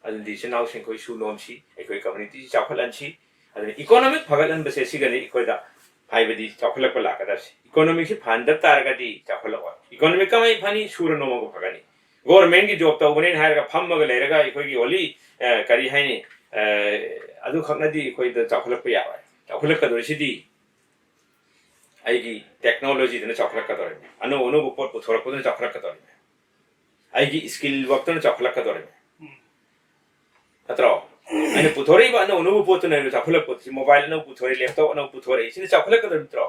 ꯑꯗꯨꯅ ꯏꯆꯤꯟ ꯏꯅꯥꯎꯁꯤꯡ ꯑꯩꯈꯣꯏ ꯁꯨ ꯅꯣꯝꯁꯤ, ꯑꯩꯈꯣꯏ community ꯁꯤ ꯆꯥꯎꯈꯠꯍꯟꯁꯤ꯫ ꯑꯗꯨꯅ economic ꯐꯒꯠꯍꯟꯕꯁꯦ ꯁꯤꯒꯅꯤ ꯑꯩꯈꯣꯏꯗ, ꯍꯥꯏꯕꯗꯤ ꯆꯥꯎꯈꯠꯂꯛꯄ ꯂꯥꯛꯀꯗꯕꯁꯦ꯫ Economic ꯁꯤ ꯐꯍꯟꯗꯕ ꯇꯥꯔꯒꯗꯤ ꯆꯥꯎꯈꯠꯂꯛꯑꯣꯏ꯫ Economic ꯀꯃꯥꯏꯅ ꯐꯅꯤ? ꯁꯨꯔ ꯅꯣꯝꯃꯒ ꯐꯒꯅꯤ꯫ Government ꯀꯤ job ꯇꯧꯕꯅꯦꯅ ꯍꯥꯏꯔꯒ ꯐꯝꯃꯒ ꯂꯩꯔꯒ ꯑꯩꯈꯣꯏꯒꯤ only, ꯑ, ꯀꯔꯤ ꯍꯥꯏꯅꯤ, ꯑ, ꯑꯗꯨꯈꯛꯅꯗꯤ ꯑꯩꯈꯣꯏꯗ ꯆꯥꯎꯈꯠꯂꯛꯄ ꯌꯥꯔꯣꯏ꯫ ꯆꯥꯎꯈꯠꯂꯛꯀꯗꯣꯏꯁꯤꯗꯤ ꯑꯩꯒꯤ ꯇꯦꯛꯅꯣꯂꯣꯖꯤꯗꯨꯅ ꯆꯥꯎꯈꯠꯂꯛꯀꯗꯧꯔꯤꯕꯅꯤ, ꯑꯅꯧ ꯑꯅꯧꯕ ꯄꯣꯠ ꯄꯨꯊꯣꯔꯛꯄꯗꯨꯅ ꯆꯥꯎꯈꯠꯂꯛꯀꯗꯧꯔꯤꯕꯅꯤ, ꯑꯩꯒꯤ ꯁ꯭ꯀꯤꯜ ꯋꯥꯛꯇꯨꯅ ꯆꯥꯎꯈꯠꯂꯛꯀꯗꯧꯔꯤꯕꯅꯤ꯫ ꯅꯠꯇ꯭ꯔꯣ? ꯑꯩꯅ ꯄꯨꯊꯣꯔꯛꯏꯕ ꯑꯅꯧ ꯑꯅꯧꯕ ꯄꯣꯠꯇꯨꯅ ꯆꯥꯎꯈꯠꯂꯛꯄꯗꯨ, ꯁꯤ ꯃꯣꯕꯥꯏꯜ ꯑꯅꯧꯕ ꯄꯨꯊꯣꯔꯛꯏ, ꯂꯦꯞꯇꯣꯞ ꯑꯅꯧꯕ ꯄꯨꯊꯣꯔꯛꯏ, ꯁꯤꯅ ꯆꯥꯎꯈꯠꯂꯛꯀꯗꯧꯔꯤꯕ ꯅꯠꯇ꯭ꯔꯣ?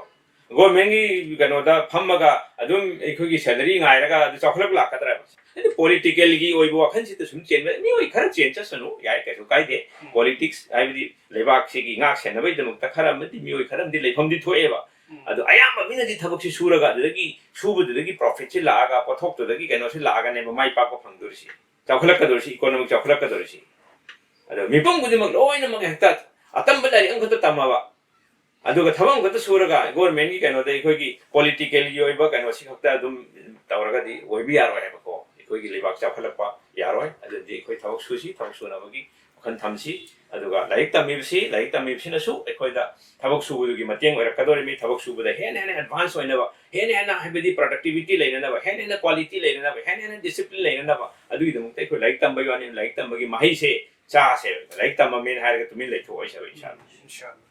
ꯒꯣꯔꯃꯦꯟꯒꯤ ꯀꯩꯅꯣꯗ ꯐꯝꯃꯒ ꯑꯗꯨꯝ ꯑꯩꯈꯣꯏꯒꯤ ꯁꯦꯂꯔꯤ ꯉꯥꯏꯔꯒ ꯑꯗꯨ ꯆꯥꯎꯈꯠꯂꯛꯄ ꯂꯥꯛꯀꯗ꯭ꯔꯕ? ꯑꯗꯨ ꯄꯣꯂꯤꯇꯤꯀꯦꯜꯒꯤ ꯑꯣꯏꯕ ꯋꯥꯈꯜꯁꯤꯗ ꯁꯨꯝ ꯆꯦꯟꯕ ꯃꯤꯑꯣꯏ ꯈꯔ ꯆꯦꯟ ꯆꯠꯁꯅꯨ, ꯌꯥꯏ, ꯀꯩꯁꯨ ꯀꯥꯏꯗꯦ꯫ ꯄꯣꯂꯤꯇꯤꯛꯁ ꯍꯥꯏꯕꯗꯤ ꯂꯩꯕꯥꯛꯁꯤꯒꯤ ꯉꯥꯛ ꯁꯦꯟꯅꯕꯒꯤꯗꯃꯛꯇ ꯈꯔ ꯑꯃꯗꯤ, ꯃꯤꯑꯣꯏ ꯈꯔ ꯑꯃꯗꯤ ꯂꯩꯐꯝꯗꯤ ꯊꯣꯛꯑꯦꯕ꯫ ꯑꯗꯣ ꯑꯌꯥꯝꯕ ꯃꯤꯅꯗꯤ ꯊꯕꯛꯁꯤ ꯁꯨꯔꯒ ꯑꯗꯨꯗꯒꯤ ꯁꯨꯕꯗꯨꯗꯒꯤ ꯄ꯭ꯔꯣꯐꯤꯠꯁꯤ ꯂꯥꯛꯑꯒ, ꯄꯣꯠꯊꯣꯛꯇꯨꯗꯒꯤ ꯀꯩꯅꯣꯁꯤ ꯂꯥꯛꯑꯒꯅꯦꯕ ꯃꯥꯏ ꯄꯥꯛꯄ ꯐꯪꯗꯣꯔꯤꯁꯤ, ꯆꯥꯎꯈꯠꯂꯛꯀꯗꯧꯔꯤꯁꯤ, ꯏꯀꯣꯅꯣꯃꯤꯛ ꯆꯥꯎꯈꯠꯂꯛꯀꯗꯧꯔꯤꯁꯤ꯫ ꯑꯗꯣ ꯃꯤꯄꯨꯝ ꯈꯨꯗꯤꯡꯃꯛ ꯂꯣꯏꯅꯃꯛ ꯍꯦꯛꯇ ꯑꯇꯝꯕ ꯂꯥꯏꯔꯤꯛ ꯑꯃꯈꯛꯇ ꯇꯝꯃꯕ, ꯑꯗꯨꯒ ꯊꯕꯛ ꯑꯃꯈꯛꯇ ꯁꯨꯔꯒ ꯒꯣꯔꯃꯦꯟꯒꯤ ꯀꯩꯅꯣꯗ ꯑꯩꯈꯣꯏꯒꯤ ꯄꯣꯂꯤꯇꯤꯀꯦꯜꯒꯤ ꯑꯣꯏꯕ ꯀꯩꯅꯣꯁꯤ ꯈꯛꯇ ꯑꯗꯨꯝ ꯇꯧꯔꯒꯗꯤ ꯑꯣꯏꯕ ꯌꯥꯔꯣꯏ ꯍꯥꯏꯕꯀꯣ꯫ ꯑꯩꯈꯣꯏꯒꯤ ꯂꯩꯕꯥꯛ ꯆꯥꯎꯈꯠꯂꯛꯄ ꯌꯥꯔꯣꯏ꯫ ꯑꯗꯨꯗꯤ ꯑꯩꯈꯣꯏ ꯊꯕꯛ ꯁꯨꯁꯤ, ꯊꯕꯛ ꯁꯨꯅꯕꯒꯤ ꯋꯥꯈꯜ ꯊꯝꯁꯤ꯫ ꯑꯗꯨꯒ ꯂꯥꯏꯔꯤꯛ ꯇꯝꯃꯤꯕꯁꯤ, ꯂꯥꯏꯔꯤꯛ ꯇꯝꯃꯤꯕꯁꯤꯅꯁꯨ ꯑꯩꯈꯣꯏꯗ ꯊꯕꯛ ꯁꯨꯕꯗꯨꯒꯤ ꯃꯇꯦꯡ ꯑꯣꯏꯔꯛꯀꯗꯧꯔꯤꯕꯅꯤ꯫ ꯊꯕꯛ ꯁꯨꯕꯗ ꯍꯦꯟꯅ ꯍꯦꯟꯅ ꯑꯦꯗꯚꯥꯟꯁ ꯑꯣꯏꯅꯕ, ꯍꯦꯟꯅ ꯍꯦꯟꯅ ꯍꯥꯏꯕꯗꯤ ꯄ꯭ꯔꯗꯛꯇꯤꯕꯤꯇꯤ ꯂꯩꯅꯅꯕ, ꯍꯦꯟꯅ ꯍꯦꯟꯅ ꯀ꯭ꯋꯥꯂꯤꯇꯤ ꯂꯩꯅꯅꯕ, ꯍꯦꯟꯅ ꯍꯦꯟꯅ ꯗꯤꯁꯤꯄ꯭ꯂꯤꯟ ꯂꯩꯅꯅꯕ, ꯑꯗꯨꯒꯤꯗꯃꯛꯇ ꯑꯩꯈꯣꯏ ꯂꯥꯏꯔꯤꯛ ꯇꯝꯕꯒꯤ ꯋꯥꯅꯤ꯫ ꯂꯥꯏꯔꯤꯛ ꯇꯝꯕꯒꯤ ꯃꯍꯩꯁꯦ ꯆꯥꯁꯦ꯫ ꯂꯥꯏꯔꯤꯛ ꯇꯝꯕ ꯃꯤꯅ ꯍꯥꯏꯔꯒ ꯇꯨꯃꯤꯟ ꯂꯩꯊꯣꯛꯑꯣꯏꯁꯦꯕ, ꯏꯟꯁꯥ ꯑꯜꯂꯥ꯫ ꯏꯟꯁꯥ ꯑꯜꯂꯥ꯫